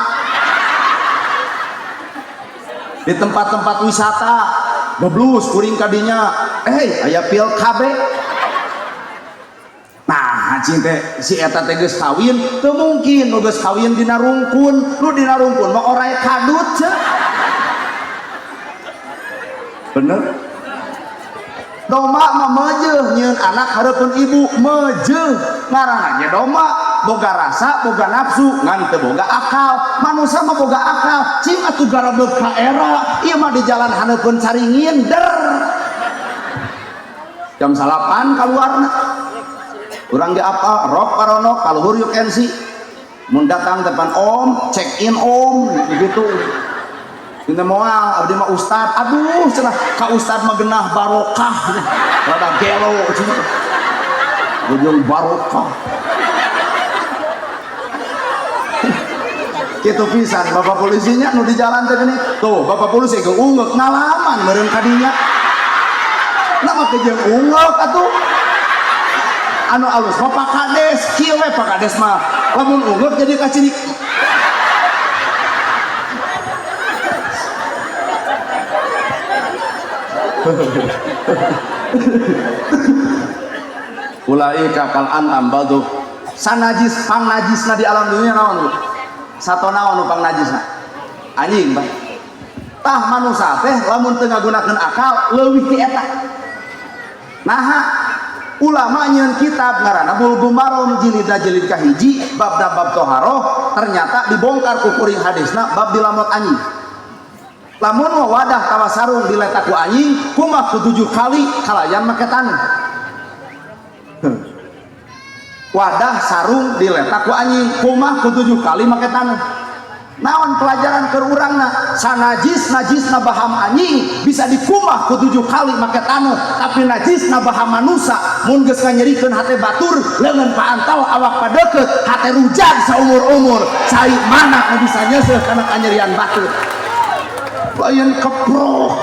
Di tempat-tempat wisata geblus kuring kadinya, aya pil KB. Nah, cing teh si eta teh geus kawin, teu mungkin nu geus kawin dina rungkun, nu dina rungkun mah orai kadut ceu. Bener? Domba mah meujeuh nyieun anak hareupeun ibu meujeuh ngaranna domba boga rasa boga nafsu ngan teu boga akal. Manusia mah boga akal cing atuh garebeg ka era ieu mah di jalan hareupeun caringin der jam 9 kaluarna urang ge apa rok paronok kaluhur yuk NC mun datang depan om check in om gitu. Ini moal abdi mah ustad, aduh cenah ka ustad mah genah barokah rada gelo cenah ujung barokah kitu pisan bapak polisinya nu di jalan teh geuning tuh bapak polisi ge ungeuk ngalaman meureun kadinya nah mah jeung ungeuk atuh anu alus mah Pak Kades kieu we Pak Kades mah lamun ungeuk jadi kaciri. Ulaika kal an'am badu sanajis pang najisna di alam dunia naon bu sato naon nu pang najisna anjing bah tah manusa teh lamun teu ngagunakeun akal leuwih ti eta. Naha ulama nyieun kitab ngaranna Bulughul Maram jilidna jilid kahiji babna bab toharoh ternyata dibongkar ku kuring hadisna bab dilamot anjing. Lamun wadah tawa sarung diletak ku anjing kumaha ku 7 kali kalayan make taneuh. Wadah sarung diletak ku anjing kumaha ku 7 kali make taneuh. Naon pelajaran keur urangna sanajis najisna baham anjing bisa dikumah ku 7 kali make taneuh tapi najisna baham manusa mun geus nganyerikeun hate batur leungeun paantal awak padeukeut hate rujag saumur-umur cai mana nu bisa nyeuseuh kana kanyerian batur lain keprok.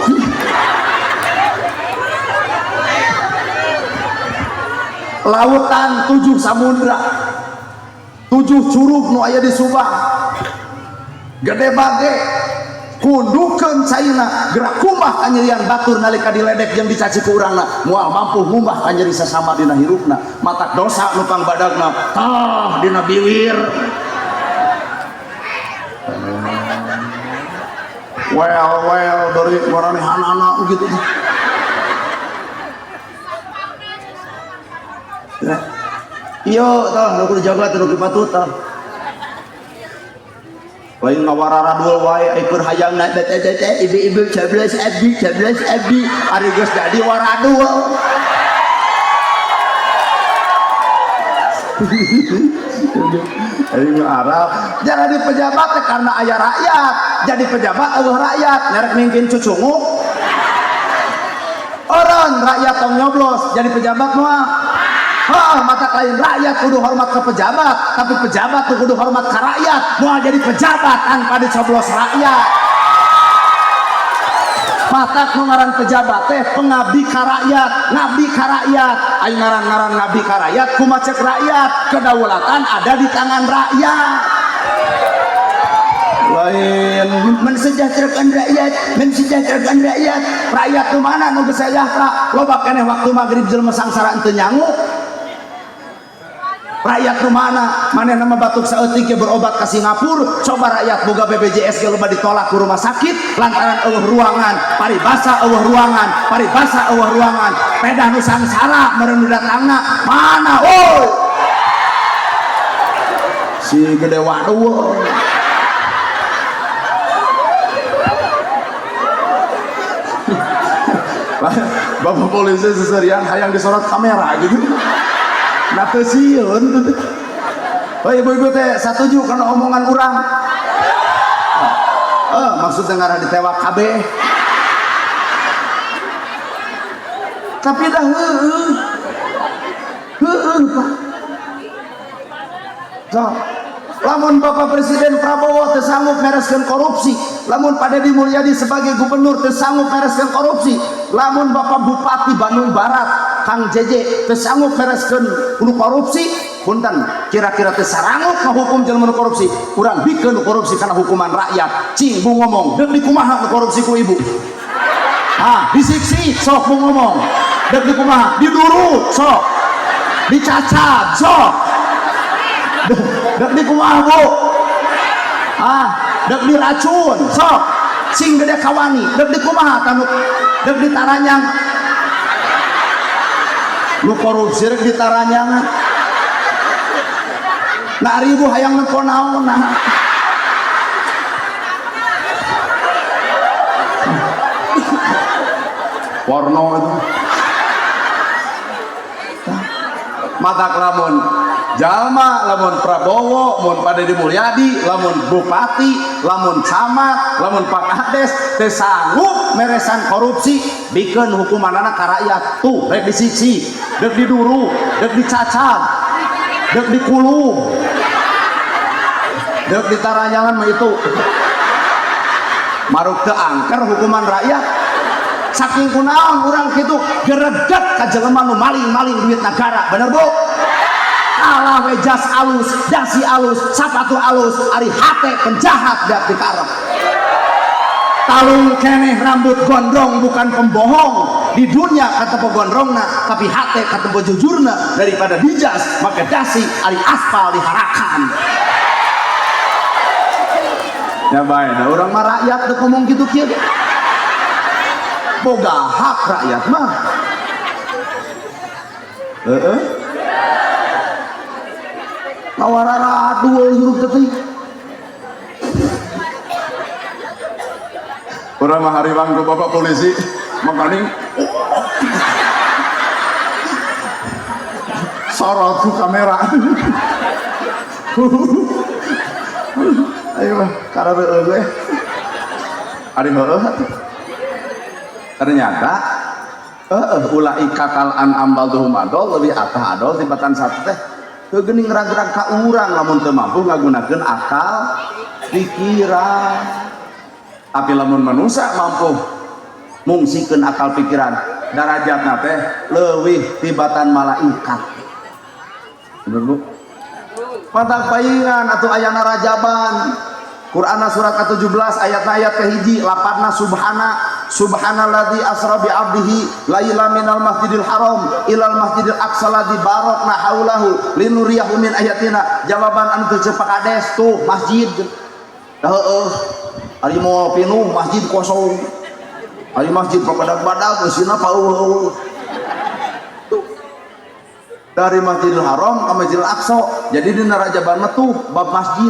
Lautan 7 samudra 7 curug nu aya di Subang gede bage kundukeun caina gerak kumah kanyerian batur nalika diledek jeung dicaci ku urangna moal mampu ngumbah kanyeri sasama dina hirupna matak dosa nu pangbadagna tah dina biwir well dari maranehanana gitu ya iya tah nu kudu jaga teh nu patut tah lain ngawarara dul wae ai keur hayangna teh teh teh ibu-ibu 11 abdi 11 abdi ari geus jadi waradul. Ini Arab jadi pejabat karena ayah rakyat jadi pejabat eueuh rakyat nyarek mungkin cucunguk orang rakyat tong nyoblos jadi pejabat mah hah mata lain rakyat kudu hormat ke pejabat tapi pejabat tuh kudu hormat ke rakyat moal jadi pejabat tanpa dicoblos rakyat. Matak nu ngaran pejabat teh pengabdi ka rakyat ngabdi ka rakyat ai ngaran-ngaran ngabdi ka rakyat kumaha cek rakyat kedaulatan ada di tangan rakyat lain mensejahterakan rakyat mensejahterakan rakyat rakyat nu mana nu geus sejahtera loba keneh waktu magrib jelema sangsara henteu nyangu rakyat nu mana manehna mah batuk saeutik ge berobat ka Singapura coba rakyat boga BPJS ge loba ditolak ku rumah sakit lantaran eueuh ruangan paribasa eueuh ruangan paribasa eueuh ruangan pedah nu sangsara meureun nu datangna mana woi si gede waduh. Bapak polisi seserian hayang disorot kamera gitu. Nah teu sieun. Oh ibu-ibu teh satuju kana omongan urang. Maksudnya ngarah ditewak kabeh. Tapi dah heueuh. Heueuh Pak. So, lamun Bapak Presiden Prabowo teu sanggup mereskeun korupsi, lamun Pak Dedi Mulyadi sebagai gubernur teu sanggup mereskeun korupsi, lamun Bapak Bupati Bandung Barat Kang JJ teu sanggup mereskeun nu korupsi, punten kira-kira teu saranggup ngahukum jelema nu korupsi, urang bikeun nu korupsi kana hukuman rakyat. Cing bu ngomong, deuk dikumaha nu korupsi ku ibu? Ah, disiksik sok bu ngomong. Deuk dikumaha? Diduru sok. Dicacat sok. Dek dikumaha bu? Ah, dek diracun sok. Sing gede kawani, dek dikumaha tanuk, dek ditaranyang. Nu korupsi rek ditaranyangan. Nah ari ibu hayang nempo naon nah. Porno itu. Matak lamun jalma, lamun Prabowo, mun Pak Dedi Mulyadi, lamun bupati, lamun camat, lamun Pak Kades teu sanggup meresan korupsi, bikeun hukumanana ka rakyat. Tuh rek disiksi, dek diduru, dek dicacat, dek dikulung, dek ditaranyangan mah itu. Maruk teu angker hukuman rakyat. Saking kunaon urang kitu gereget ka jelema nu maling-maling duit negara, bener Bu? Kalah we jas alus, dasi alus, sapatu alus, ari hate penjahat beak dikarep. Talung keneh rambut gondrong bukan pembohong. Di dunia katempo gondrongna, tapi hate katempo jujurna daripada dijas make dasi ari aspal diharakan. Ya bae, da urang mah rakyat teu ngomong kitu kieu. Boga hak rakyat mah. Heeh. Ngawarara dua hirup teh. Urang mah hariwang ku bapak polisi, makaning sorot ku kamera. Ayo mah karareueuh we. Ari heueuh atuh. Ternyata ulaika kal an'am bal tuhum adol lebih atah adol tibatan satu teh teu geuning rag-rag ka urang lamun teu mampu ngagunakeun akal pikiran. Tapi lamun manusia mampu mungsikeun akal pikiran, darajatna teh leuwih tibatan malaikat. Bener Bu? Patak paingan atuh ayana rajaban. Qur'ana surat ke-17 ayatna ayat ke-1 lapatna subhana subhanalladzi asra bi 'abdihi laila minal masjidil haram ilal masjidil aqsa ladzi barakna haulahu linuriyahu min ayatina. Jawaban anu teu ceuk Pak Kades tuh masjid. Heueuh. Ari moal pinuh masjid kosong. Ari masjid pabadag-badag eusina paueuh. Tuh. Dari Masjidil Haram ke Masjidil Aqsa. Jadi dina rajaban mah tuh bab masjid.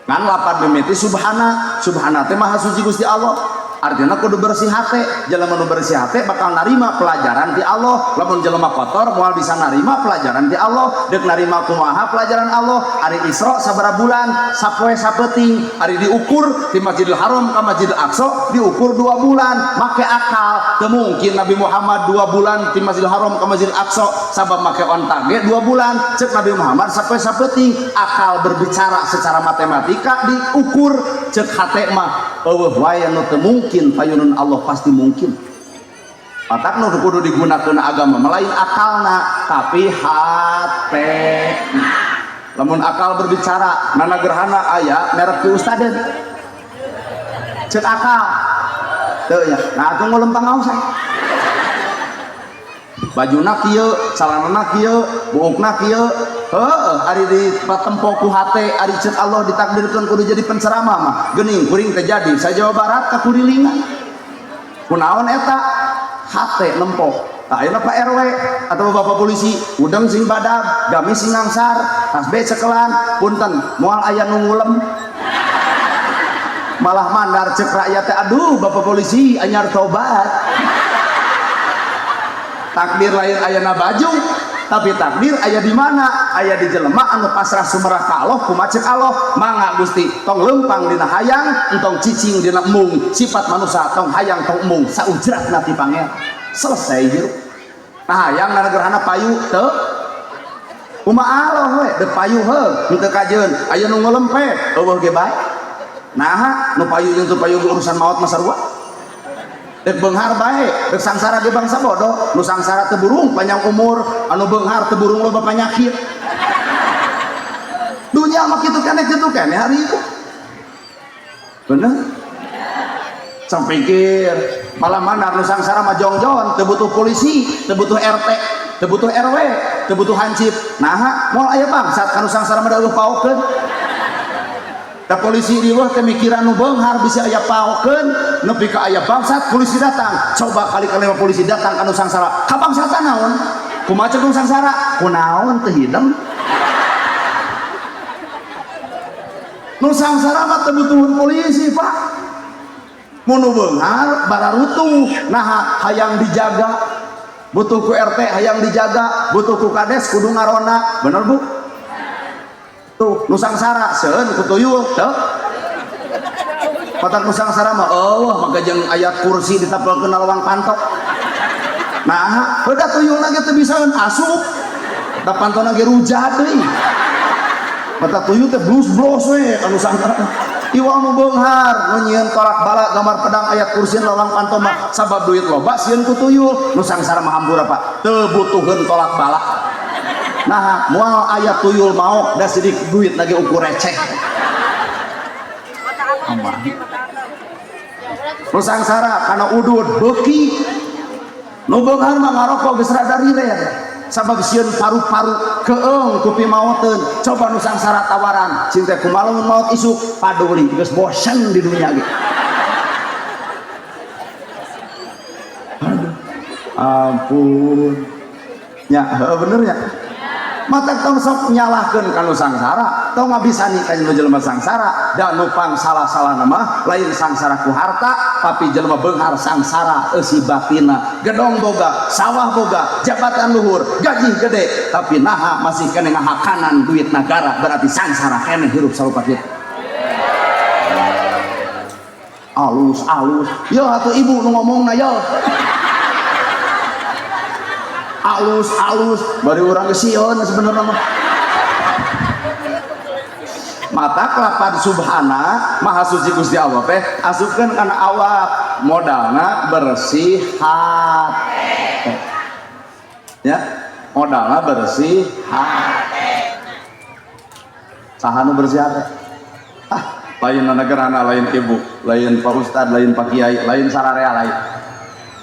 Ngan lapan mimiti subhana, subhana teh maha suci Gusti Allah. Artinya kudu bersih hate, jelema nu bersih hate bakal narima pelajaran ti Allah. Lamun jelema kotor moal bisa narima pelajaran ti Allah. Deuk narima kumaha pelajaran Allah? Ari Isra sabaraha bulan, sapoe sapeuting, ari diukur di Masjidil Haram ka Masjidil Aqsa diukur 2 bulan, make akal. Teu mungkin Nabi Muhammad 2 bulan di Masjidil Haram ka Masjidil Aqsa sabab make onta ge 2 bulan. Ceuk Nabi Muhammad sapoe sapeuting, akal berbicara secara matematika diukur, ceuk hate mah eueuh wae nu teu mungkin payunun Allah pasti mungkin. Matak nu kudu digunakeun agama mah lain akalna tapi hate. Lamun akal berbicara nana gerhana aya merek ti ustadeun. Ceuk akal. Teu nya. Nah atuh ngulempang ngaosan. Bajuna kieu, calanana kieu, buukna kieu. Heueuh, ari di patempo ku hate, ari ceuk Allah ditakdirkeun kudu jadi penceramah mah. Geuning kuring teh jadi sa Jawa Barat ka kurilingan. Kunaon eta? Hate nempo. Tah ayeuna Pak RW atau Bapak polisi, udeng sing badag, gamis sing ngangsar, tasbih cekelan, punten, moal aya nu ngulem. Malah mandar ceuk rakyat teh, aduh Bapak polisi anyar tobat. Takdir lain ayana baju, tapi takdir aya di mana? Aya di jelema anu pasrah sumerah ka Allah kumaha ceuk Allah, mangga Gusti tong leumpang dina hayang, entong cicing dina embung, sifat manusia tong hayang tong embung, saujratna ti pangeran. Selesai hirup. Nah hayang nana gerhana payu teu kumaha Allah we deuk payu heuh henteu kajeun, aya nu ngelempe eueuh ge bae. Naha nu payu jeung teu payu urusan maot mah sarua. Dek beunghar bae, dek sangsara ge bangsa bodoh, nu sangsara teu burung panjang umur, anu beunghar teu burung loba panyakit. Dunia mah kitu keneh kitu keneh hari itu. Bener? Sampai pikir malah mana nu sangsara mah jongjon, teu butuh polisi, teu butuh RT, teu butuh RW, teu butuh hansip. Naha moal aya bangsat kanu sangsara mah da eueuh paokeun. Da polisi riweuh teh mikiran nu beunghar bisa aya paokeun nepi ka aya bangsat polisi datang. Coba kali-kali polisi datang ka nu sangsara. Ka bangsatan naon? Kumaha cek nu sangsara? Kunaon teu hideng? Nu sangsara mah teu butuheun polisi, Pak. Mun nu beunghar bararutuh, naha hayang dijaga. Butuh ku RT hayang dijaga, butuh ku kades kudu ngarona. Bener, Bu? Tuh, nu sangsara seun ku tuyul, teu? Patak nu sangsara mah eueuh maka jeung ayat kursi ditapelkeun na lawang pantok. Nah, beda tuyulna ge teu bisaeun asup. Da pantona ge rujat deui. Mata tuyul teh blus-blos we anu sangsara. Iwal nu beunghar, nu nyieun tolak bala gambar pedang ayat kursi lawang panto mah sabab duit loba sieun ku tuyul. Nu sangsara mah hampura, Pak. Teu butuheun tolak bala. Nah, moal aya tuyul maok da sidik duit lagi ukur receh. Aman. Nu sangsara kana udud beuki. Nu beunghar mah ngarokok geus rada riler. Sabab sieun paru-paru keung ku pimaoteun. Coba nu sangsara tawaran, cinta kumaha lamun maot isuk paduli geus bosen di dunia ge. Aduh. Ampun. Nya, heuh bener nya. Mata tong sok nyalahkeun ka nu sangsara, tong ngabisani ka nu jelema sangsara, da nu pang salah-salahna mah lain sangsara ku harta, tapi jelema beunghar sangsara eusi batina. Gedong boga, sawah boga, jabatan luhur, gaji gede, tapi naha masih keneh ngahakanan duit nagara, berarti sangsara keneh hirup sarupa kitu. Alus alus, yo atuh ibu nu ngomongna yo. Alus alus bari urang sieun sebenarnya mah. Mata kelapan subhana maha suci Gusti Allah teh asupkeun kana awak modalna bersih hate. Ya, modalna bersih hate. Saha nu bersih hate? Ah, lain negarana, lain ibu, lain Pak Ustad, lain Pak Kiai, lain sararea lain.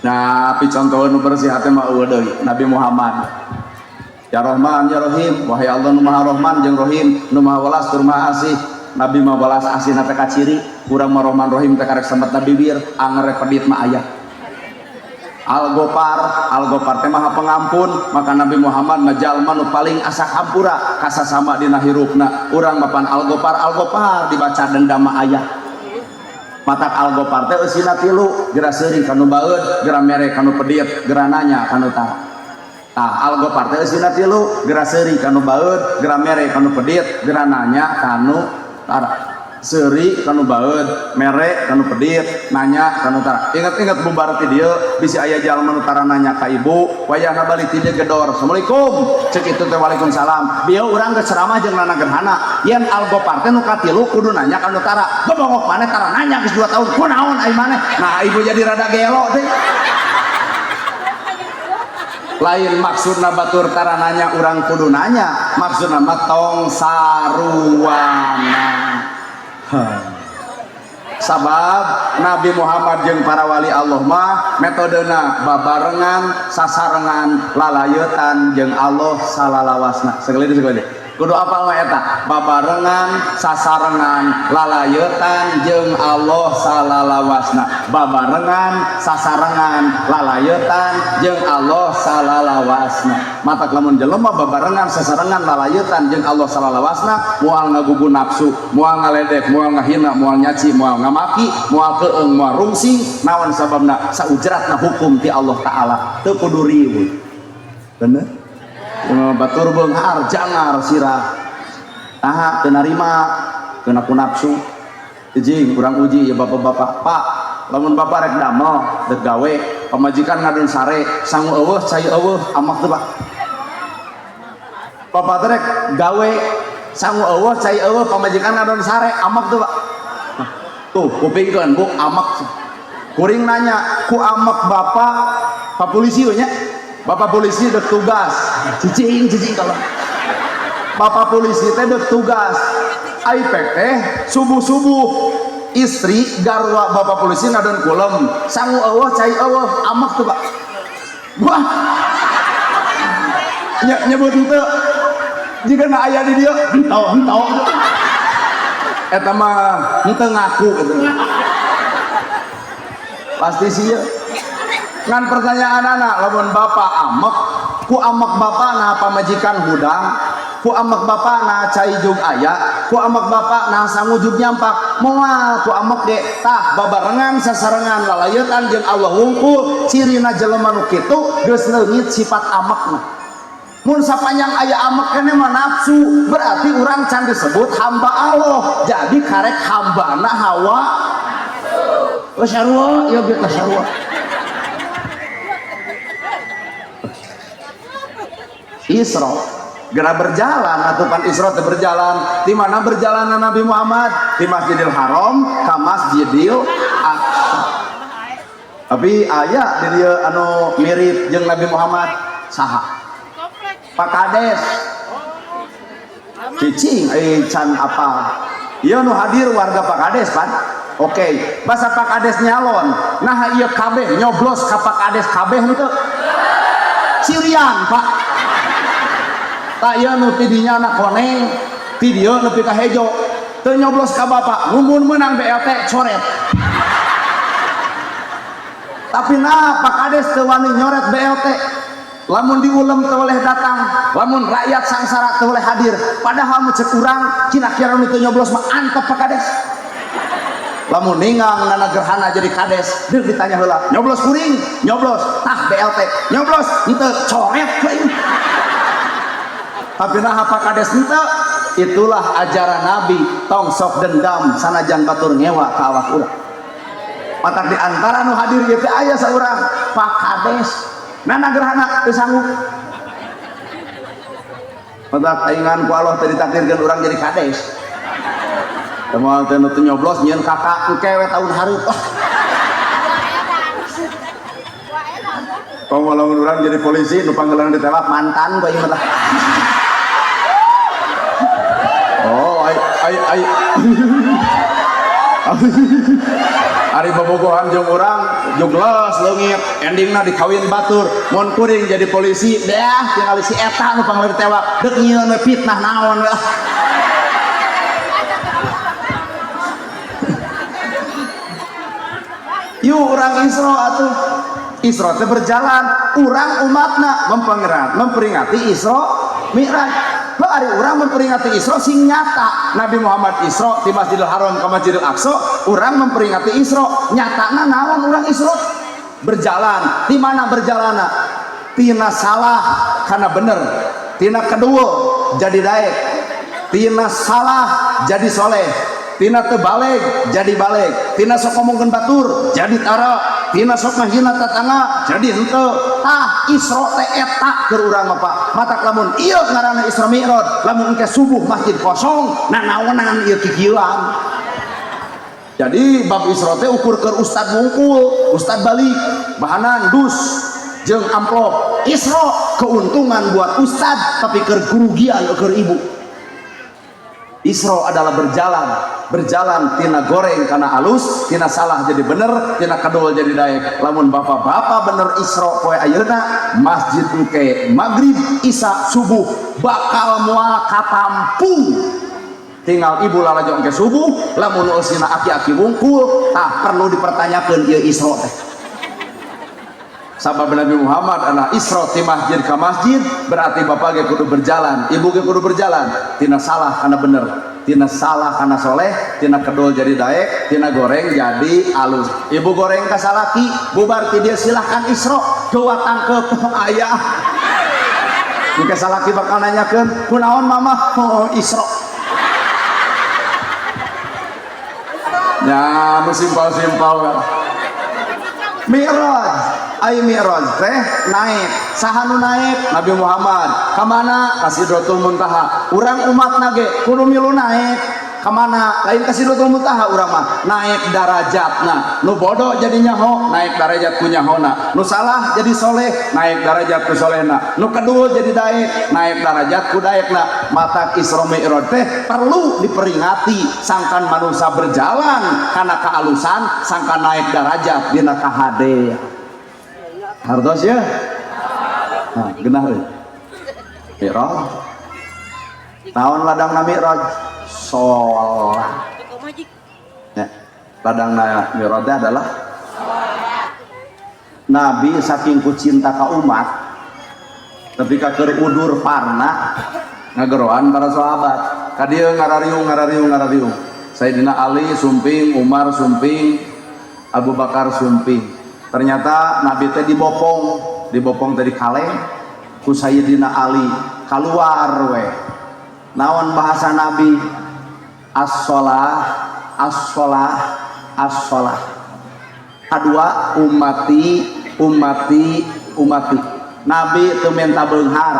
Nah, tapi contoh nu bersih hati mah eueuh deui, Nabi Muhammad. Ya Rahman ya Rahim, wahai Allah nu Maha Rahman jeung Rahim, nu Maha Welas tur Maha Asih. Nabi mah welas asihna teh kaciri, urang mah Rahman Rahim teh karek samet bibir, anger pedit mah aya. Al-Gopar, Al-Gopar teh Maha Pengampun, maka Nabi Muhammad mah jalma nu paling asa hampura kasasama dina hirupna. Urang mah pan Al-Gopar, Al-Gopar dibaca dendam mah aya. Matak Al-Gopar teh eusina tilu, geura seuri kanu baeud, geura mere kanu pedit, geura nanya kanu tara. Tah Al-Gopar teh eusina tilu, geura seuri kanu baeud, geura mere kanu pedit, geura nanya kanu tara. Seuri kanu baeud, mere kanu pedit, nanya kanu tara. Ingat-ingat bubar ti dieu bisi aya jalma nu tara nanya ka ibu, wayahna balik ti dieu gedor. Assalamualaikum. Cek itu teh waalaikumsalam. Bieu urang geus ceramah jeung Nana Gerhana. Yen Al-Gopar teh nu katilu kudu nanya kanu tara. Bobongok maneh tara nanya geus 2 tahun. Kunaon ai maneh? Nah, ibu jadi rada gelo teh. Lain maksudna batur tara nanya urang kudu nanya, maksudna mah tong saruana. Sabab Nabi Muhammad jeung para wali Allah mah metodena babarengan, sasarengan, lalayetan jeung Allah salalawasna. Sekali deui, sekali deui. Kudu apal mah eta, babarengan, sasarengan, lalayetan jeung Allah salalawasna. Babarengan, sasarengan, lalayetan jeung Allah salalawasna. Matak lamun jelema babarengan, sasarengan, lalayetan jeung Allah salalawasna, moal ngagugu nafsu, moal ngaledek, moal ngahina, moal nyaci, moal ngamaki, moal keung, moal rungsing. Naon sababna? Saujratna hukum ti Allah Ta'ala. Teu kudu riweuh. Bener? Batur beunghar jangar sirah. Nah, teu narima kena ku nafsu. Jing urang uji ya bapak-bapak. Pak, lamun bapak rek damel dek gawe, pamajikan ngadon sare, sangu eueuh, cai eueuh, amak teu, Pak. Bapak teh rek gawe, sangu eueuh, cai eueuh, pamajikan ngadon sare, amak teu, Pak. Tuh, kupingkeun Bu, amak. Kuring nanya, ku amak bapak, Pak polisi we nya. Bapak polisi dek tugas, cicing cicing kalau bapak polisi teh dek tugas, aipek teh subuh-subuh istri garwa bapak polisi ngadon kulem, sangu eueuh cai eueuh, amak tuh Pak. Wah, nyebut henteu, jika na aya di dieu, henteu henteu. Eta mah henteu ngaku gitu. Pasti sih ya. Ngan pertanyaan anak, lamun bapak amek, ku amek bapak nah pamajikan hudang, ku amek bapak nah cai jug aya, ku amek bapak nah sangu jug nyampak, moal ku amek ge tah babarengan sasarengan lalayetan jeung Allah wungkul, cirina jelema nu kitu geus leungit sifat amekna. Mun sapanjang aya amek keneh mah nafsu, berarti urang can disebut hamba Allah. Jadi karek hambana hawa. Oh sarua, ieu ge sarua. Isra geura berjalan atuh pan Isra teh berjalan. Di mana berjalan Nabi Muhammad? Di Masjidil Haram ka Masjidil Aqsa. Tapi aya di dieu anu mirip jeung Nabi Muhammad saha? Pak Kades. Cicing can apa? Ieu nu hadir warga Pak Kades pan. Oke, basa Pak Kades nyalon. Nah ieu kabeh nyoblos ka Pak Kades kabeh henteu? Sirian Pak. Tak ieu nu ti dinya na koneng, ti dieu nepi ka hejo. Teu nyoblos ka bapak, mun meunang BLT coret. Tapi nah Pak Kades teu wani nyoret BLT. Lamun diulem teu boleh datang, lamun rakyat sangsara teu boleh hadir. Padahal mun cek urang kira-kira nu teu nyoblos mah antep Pak Kades. Lamun ningang nana gerhana jadi kades, deuk ditanya heula, nyoblos kuring, nyoblos, tah BLT, nyoblos henteu coret kuring. Tapi nah Pak Kades henteu, itulah ajaran Nabi, tong sok dendam sanajan batur ngewa ka awak urang. Matak di antara nu hadir ieu teh aya saurang Pak Kades, nana gerhana teu sanggup. Matak aingan ku Allah teh ditakdirkeun urang jadi kades. Moal teh nu teu nyoblos nyieun kakak engke we taun hareup. Komo lamun urang jadi polisi nu panggelan ditewak mantan ku aing mah. Oh, ai ai ai. Ari bobogohan jeung urang jugles leungit, endingna dikawin batur. Mun kuring jadi polisi, deah tinggal si eta nu panggelan ditewak, deuk nyieun we fitnah naon we. Yuk urang Isra atuh. Isra teh berjalan, urang umatna memperingati Isra Mi'raj. Lo ari urang memperingati Isra sing nyata. Nabi Muhammad Isra di Masjidil Haram ke Masjidil Aqsa, urang memperingati Isra. Nyatana naon urang Isra? Berjalan. Di mana berjalanna? Tina salah kana bener. Tina kedua jadi daek. Tina salah jadi soleh. Tina teu baleg jadi baleg. Tina sok ngomongkeun batur jadi tara. Tina sok ngahina tatangga jadi henteu. Tah Isra teh eta keur urang mah Pak. Matak lamun ieu ngaranna Isra Mi'raj, lamun engke subuh masjid kosong, nanaonan ieu kikieuan. Jadi bab Isra teh ukur keur ustad mungkul, ustad balik, bahanan dus jeung amplop. Isra keuntungan buat ustad tapi keur kerugian keur ibu. Isra adalah berjalan, berjalan tina goreng kana alus, tina salah jadi bener, tina kedul jadi daek. Lamun bapak-bapak bener Isra poe ayeuna, masjid engke maghrib, isya, subuh bakal moal katampung. Tinggal ibu lalajo engke subuh, lamun eusina aki-aki wungkul, tah perlu dipertanyakeun ieu Isra teh. Sabab Nabi Muhammad adalah Isra ti masjid ka masjid, berarti bapak ge kudu berjalan, ibu ge kudu berjalan, tina salah kana bener, tina salah kana soleh, tina kedul jadi daek, tina goreng jadi alus. Ibu goreng ka salaki, bubar ti dia silahkan Isra, gewa tangkep ayah. Engke salaki bakal nanyakeun, kunaon mama? Oh, Isra. Ya, nu simpel-simpel. Mi'raj, ai Mi'raj teh naik. Saha nu naik? Nabi Muhammad. Ka mana? Ka Sidratul Muntaha. Urang umatna ge kudu milu naik. Ka mana? Lain ka Sidratul Muntaha urang mah, naik darajatna. Nu bodoh jadi nyaho, naik darajat ku nyahona. Nu salah jadi soleh, naik darajat ku solehna. Nu kedul jadi daek, naik darajat ku daekna. Matak Isra Mi'raj teh perlu diperingati sangkan manusia berjalan kana kaalusan, sangkan naik darajat dina kahade. Hartos ya? Nah, genah euy. Mi'raj. Naon ladangna Mi'raj? Sholat. Ladangna Mi'raj adalah Nabi saking ku cinta ka umat ketika keur udur parna ngageroan para sahabat ka dieu ngarariung ngarariung ngarariung. Sayyidina Ali sumping, Umar sumping, Abu Bakar sumping. Ternyata Nabi teh dibopong, dibopong teh kaleng ku Sayyidina Ali keluar weh. Naon bahasa Nabi? As-shalah, as-shalah, as-shalah. Kadua umati, umati, umati. Nabi teu menta beunghar,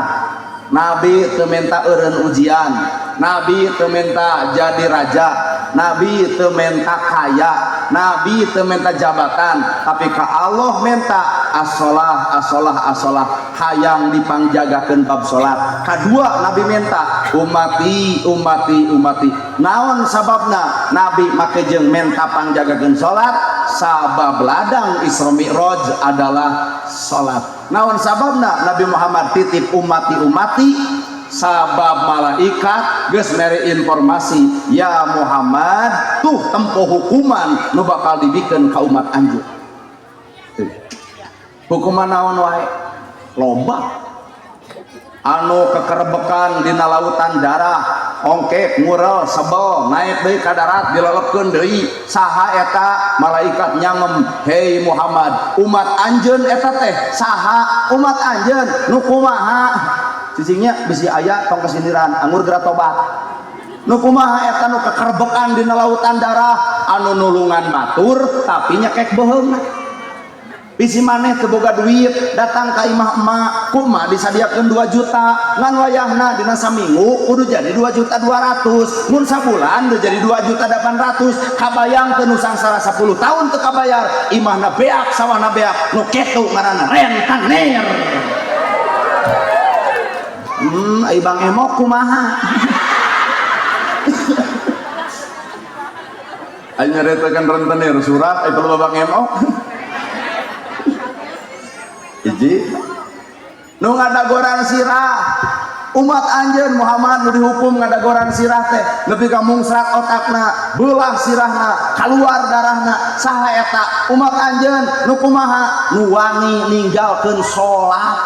Nabi teu menta eureun ujian, Nabi teu menta jadi raja, Nabi teu menta kaya, Nabi teu menta jabatan, tapi ka Allah menta as-shalah, as-shalah, as-shalah, hayang dipangjagakeun bab salat. Kadua Nabi menta umati, umati, umati. Naon sababna Nabi make jeung menta pangjagakeun salat? Sabab ladang Isra Mi'raj adalah salat. Naon sababna Nabi Muhammad titip umati, umati? Sabab malaikat geus mere informasi, ya Muhammad, tuh tempo hukuman nu bakal dibikeun ka umat anjeun. Hukuman naon wae? Loba. Anu kekerebekan dina lautan darah, ongkek, ngurel, sebel, naik deui ka darat dilelepkeun deui. Saha eta? Malaikat nyangem, hei Muhammad, umat anjeun eta teh saha? Umat anjeun nu kumaha? Cicingnya bisi aya tong kesindiran, anggur geura tobat. Nu kumaha eta nu kekerbekan dina lautan darah, anu nulungan batur tapi nyekek beuheungna. Bisi maneh teu boga duit, datang ka imah emak, ku emak disadiakeun 2 juta, ngan wayahna dina saminggu kudu jadi 2.200.000, mun sabulan udah jadi 2.800.000, kabayang teu nu sangsara 10 tahun teu kabayar, imahna beak, sawahna beak, nu kitu ngaranna rentenir. Ai Bang Emok kumaha? Ai nyaritakeun rentenir surat, ai perlu Bang Emok. Hiji nu ngadagoran sirah umat anjeun Muhammad nu dihukum ngadagoran sirah teh nepi ka mungsrat otakna, beulah sirahna, kaluar darahna. Saha eta umat anjeun nu kumaha? Nu wani ninggalkeun salat.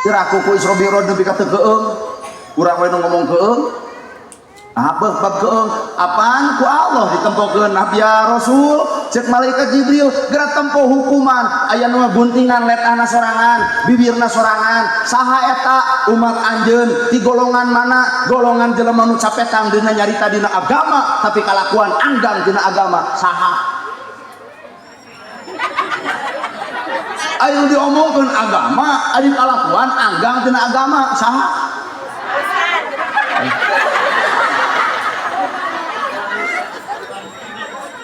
Tiraku ku Isra Mi'raj nepi ka teu keung, urang we nu ngomong keung. Apa bab keung? Apaan ku Allah ditempokeun Nabi ya Rasul? Cek malaikat Jibril, geura tempo hukuman. Aya nu guntingan letahna sorangan, bibirna sorangan. Saha eta umat anjeun? Ti golongan mana? Golongan jelema nu capetang dina nyarita dina agama, tapi kalakuan anggang dina agama. Saha? Ayo diomongkeun agama, ari kalakuan anggang dina agama. Saha?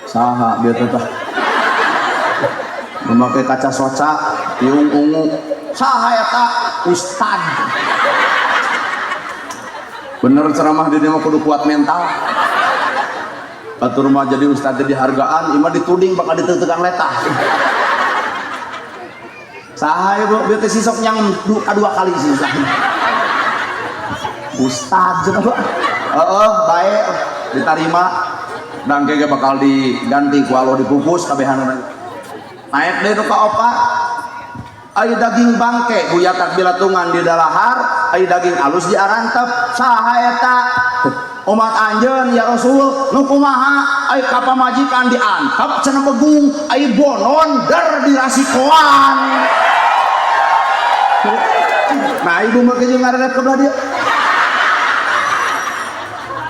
Saha bieu teh memakai kaca soca tiung ungu. Saha eta? Ustad. Bener ceramah di dieu mah kudu kuat mental. Batur mah jadi ustad jadi hargaan, imah dituding bakal ditetekan letah. Saha ieu bieu teh sisok nyang kadua kali sisok. Ustad cenah. Heeh, bae ditarima. Dangke ge bakal diganti ku Allah dipupus kabehanana. Naik deui nu kaopat. Ai daging bangke buyatak bilatungan di dalahar, ai daging alus di arantep. Saha eta? Umat anjeun ya Rasul, nu kumaha? Ai ka pamajikan diantep cenah begung, ai bonon der dirasikoan. Nah, ibu mah jeung ngaret ka belah dieu.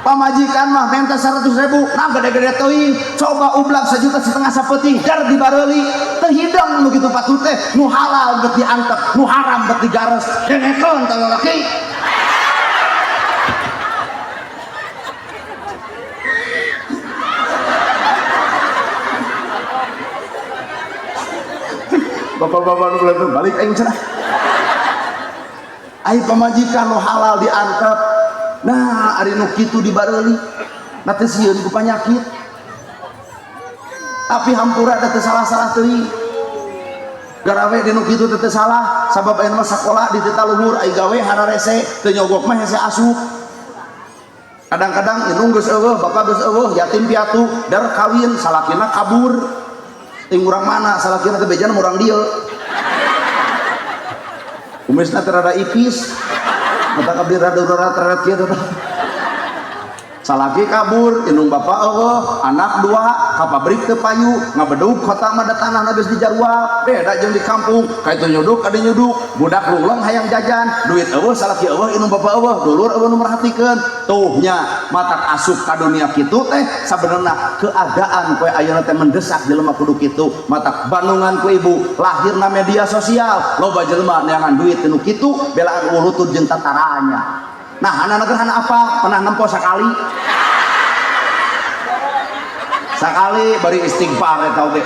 Pamajikan mah minta 100.000, nah gede-gede teuing, coba ublak 1,5 juta sapeuting, dar dibareuli, teu hidang nu kitu patut teh, nu halal bet diantep, nu haram bet digares, dengekeun teh lalaki. Bapak-bapak nu belajar balik aing cenah. Ai pamajikan nu halal diantep, nah ari nu kitu dibareuli, na teh sieun ku panyakit. Tapi hampura da teu salah-salah teuing. Garawe di nu kitu teh teu salah, sabab ayeuna mah sakola di tita luhur, ai gawe hararese, teu nyogok mah hese asup. Kadang-kadang indung geus euweuh, bapak geus euweuh, yatim piatu, dar kawin salakina kabur. Ting urang mana salakina teh bejana urang dieu. Kumisna teh rada ipis. Mata abdi rada rada kieu teh. Salaki kabur, indung bapak euweuh, anak dua, ka pabrik teu payu, ngabedug kota mah da tanahna geus dijarual, beda jeung di kampung, ka itu nyuduk ka dieu nyuduk, budak lungleng hayang jajan, duit euweuh, salaki euweuh, indung bapak euweuh, dulur euweuh nu merhatikeun. Tuh nya matak asup ka dunia kitu teh sabenerna keadaan poe ayeuna teh mendesak jelema kudu kitu. Matak bandungan ku ibu lahirna media sosial, loba jelema neangan duit nu kitu, belaan ulutut jeung tataranya. Nah, anak gerhana apa? Pernah nempo sekali. Sekali bari istighfar eta oge.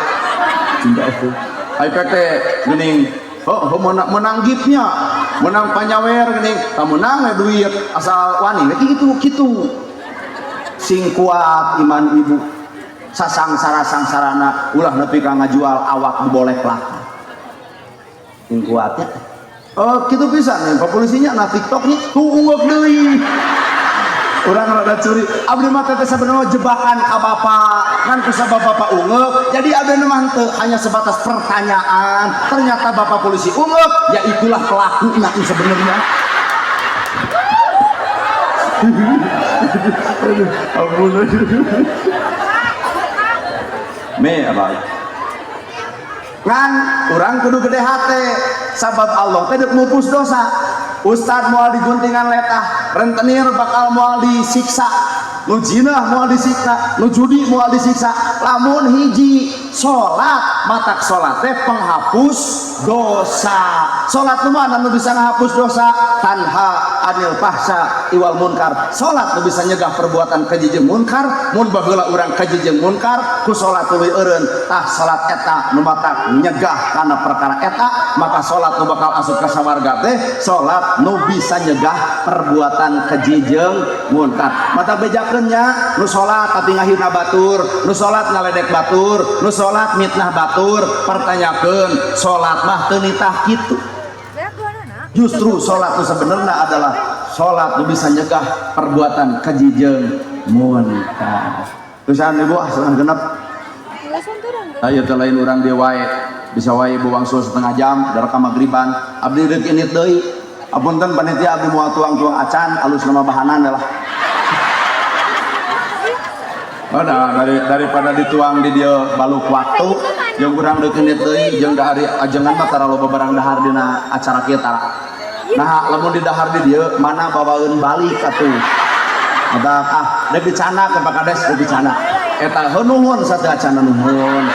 Cinta itu. Ai teh geuning, oh, menang, menang gifnya, menang panyawer geuning, tah menang we duit asal wani we kitu kitu. Sing kuat iman ibu. Sasangsara sangsarana ulah nepi ka ngajual awak diboleh laka. Sing kuatnya. Oh, gitu bisa nih, Pak polisinya nah TikToknya tuh ungguk deui. Urang rada curi. Abdi mah teh sebenarnya jebakan ka bapak. Kan ku sabab bapak ungeuk, jadi abdi mah teu hanya sebatas pertanyaan. Ternyata bapak polisi ungeuk, ya itulah pelaku sebenarnya. Aduh, ampun. Me apa? Ngan urang kudu gede hate sabab Allah teh deuk mupus dosa. Ustad moal diguntingan letah, rentenir bakal moal disiksa, nu jinah moal disiksa, nu judi moal disiksa. Lamun hiji salat, matak salat teh penghapus dosa. Salat nu mana nu bisa ngahapus dosa? Tanha anil fahsya iwal munkar. Salat nu bisa nyegah perbuatan keji jeung munkar. Mun baheula urang keji jeung munkar, ku salat tuluy eureun. Tah salat eta nu matak nyegah kana perkara eta, maka salat nu bakal asup ka sawarga teh salat nu bisa nyegah perbuatan keji jeung munkar. Mata bejakeun nya nu salat tapi ngahina batur, nu salat ngaledek batur, nu salat mitnah batur, pertanyakeun salat mah teu nitah kitu. Justru salat nu sebenarnya adalah salat nu bisa nyegah perbuatan keji jeung munkar. Tulisan ibu ah setengah genep. Ayo teh lain urang dia wae, bisa wae ibu wangsul setengah jam dari ka magriban. Abdi deuk init deui. Apunten panitia abdi moal tuang-tuang acan, alus nama bahanan lah. Oh, nah, daripada dituang di dia baluk waktu, jeung urang deuk init deui jeung dahar ajengan mah tara loba barang dahar dina acara kieu tara. Nah, lamun di dahar di dieu mana bawaeun balik atuh. Mata ah deuk dicana ke Pak Kades deuk dicana. Eta heuh nuhun sateuacanna nuhun.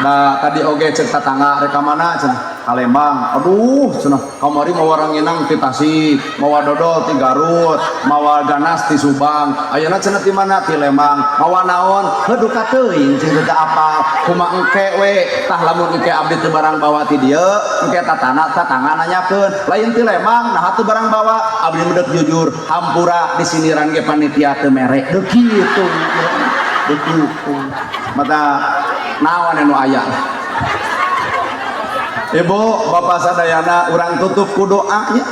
Nah, tadi oge cek tatangga rek ka mana cenah? Ka Lembang. Aduh, cenah kamari mawa ranginang ti Tasik, mawa dodol ti Garut, mawa ganas ti Subang. Ayeuna cenah ti mana? Ti Lembang. Mawa naon? Heuh duka teuing cing teu apal. Kumaha engke we? Tah lamun engke abdi teu barang bawa ti dieu, engke tatana tatangga nanyakeun. Lain ti Lembang, nah teu barang bawa. Abdi mah deuk jujur, hampura disindiran ge panitia teu mere. Deuk kitu. Deuk kitu. Mata naon anu aya. Ibu, Bapak sadayana urang tutup ku doanya.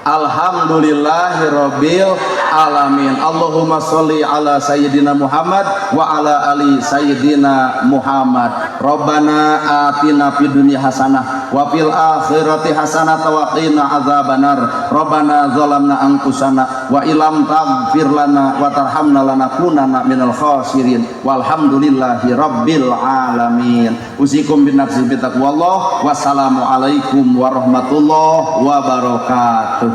Alhamdulillahirabbil alamin. Allahumma sholli ala sayyidina Muhammad wa ala ali sayyidina Muhammad. Rabbana atina fid dunya hasanah wa fil akhirati hasanah wa qina adzabannar. Rabbana zalamna anfusana wa illam taghfir lana wa tarhamna lanakunanna minal khasirin. Walhamdulillahi rabbil alamin. Usikum bin nafsi bitaqwallah. Wassalamualaikum warahmatullahi wabarakatuh.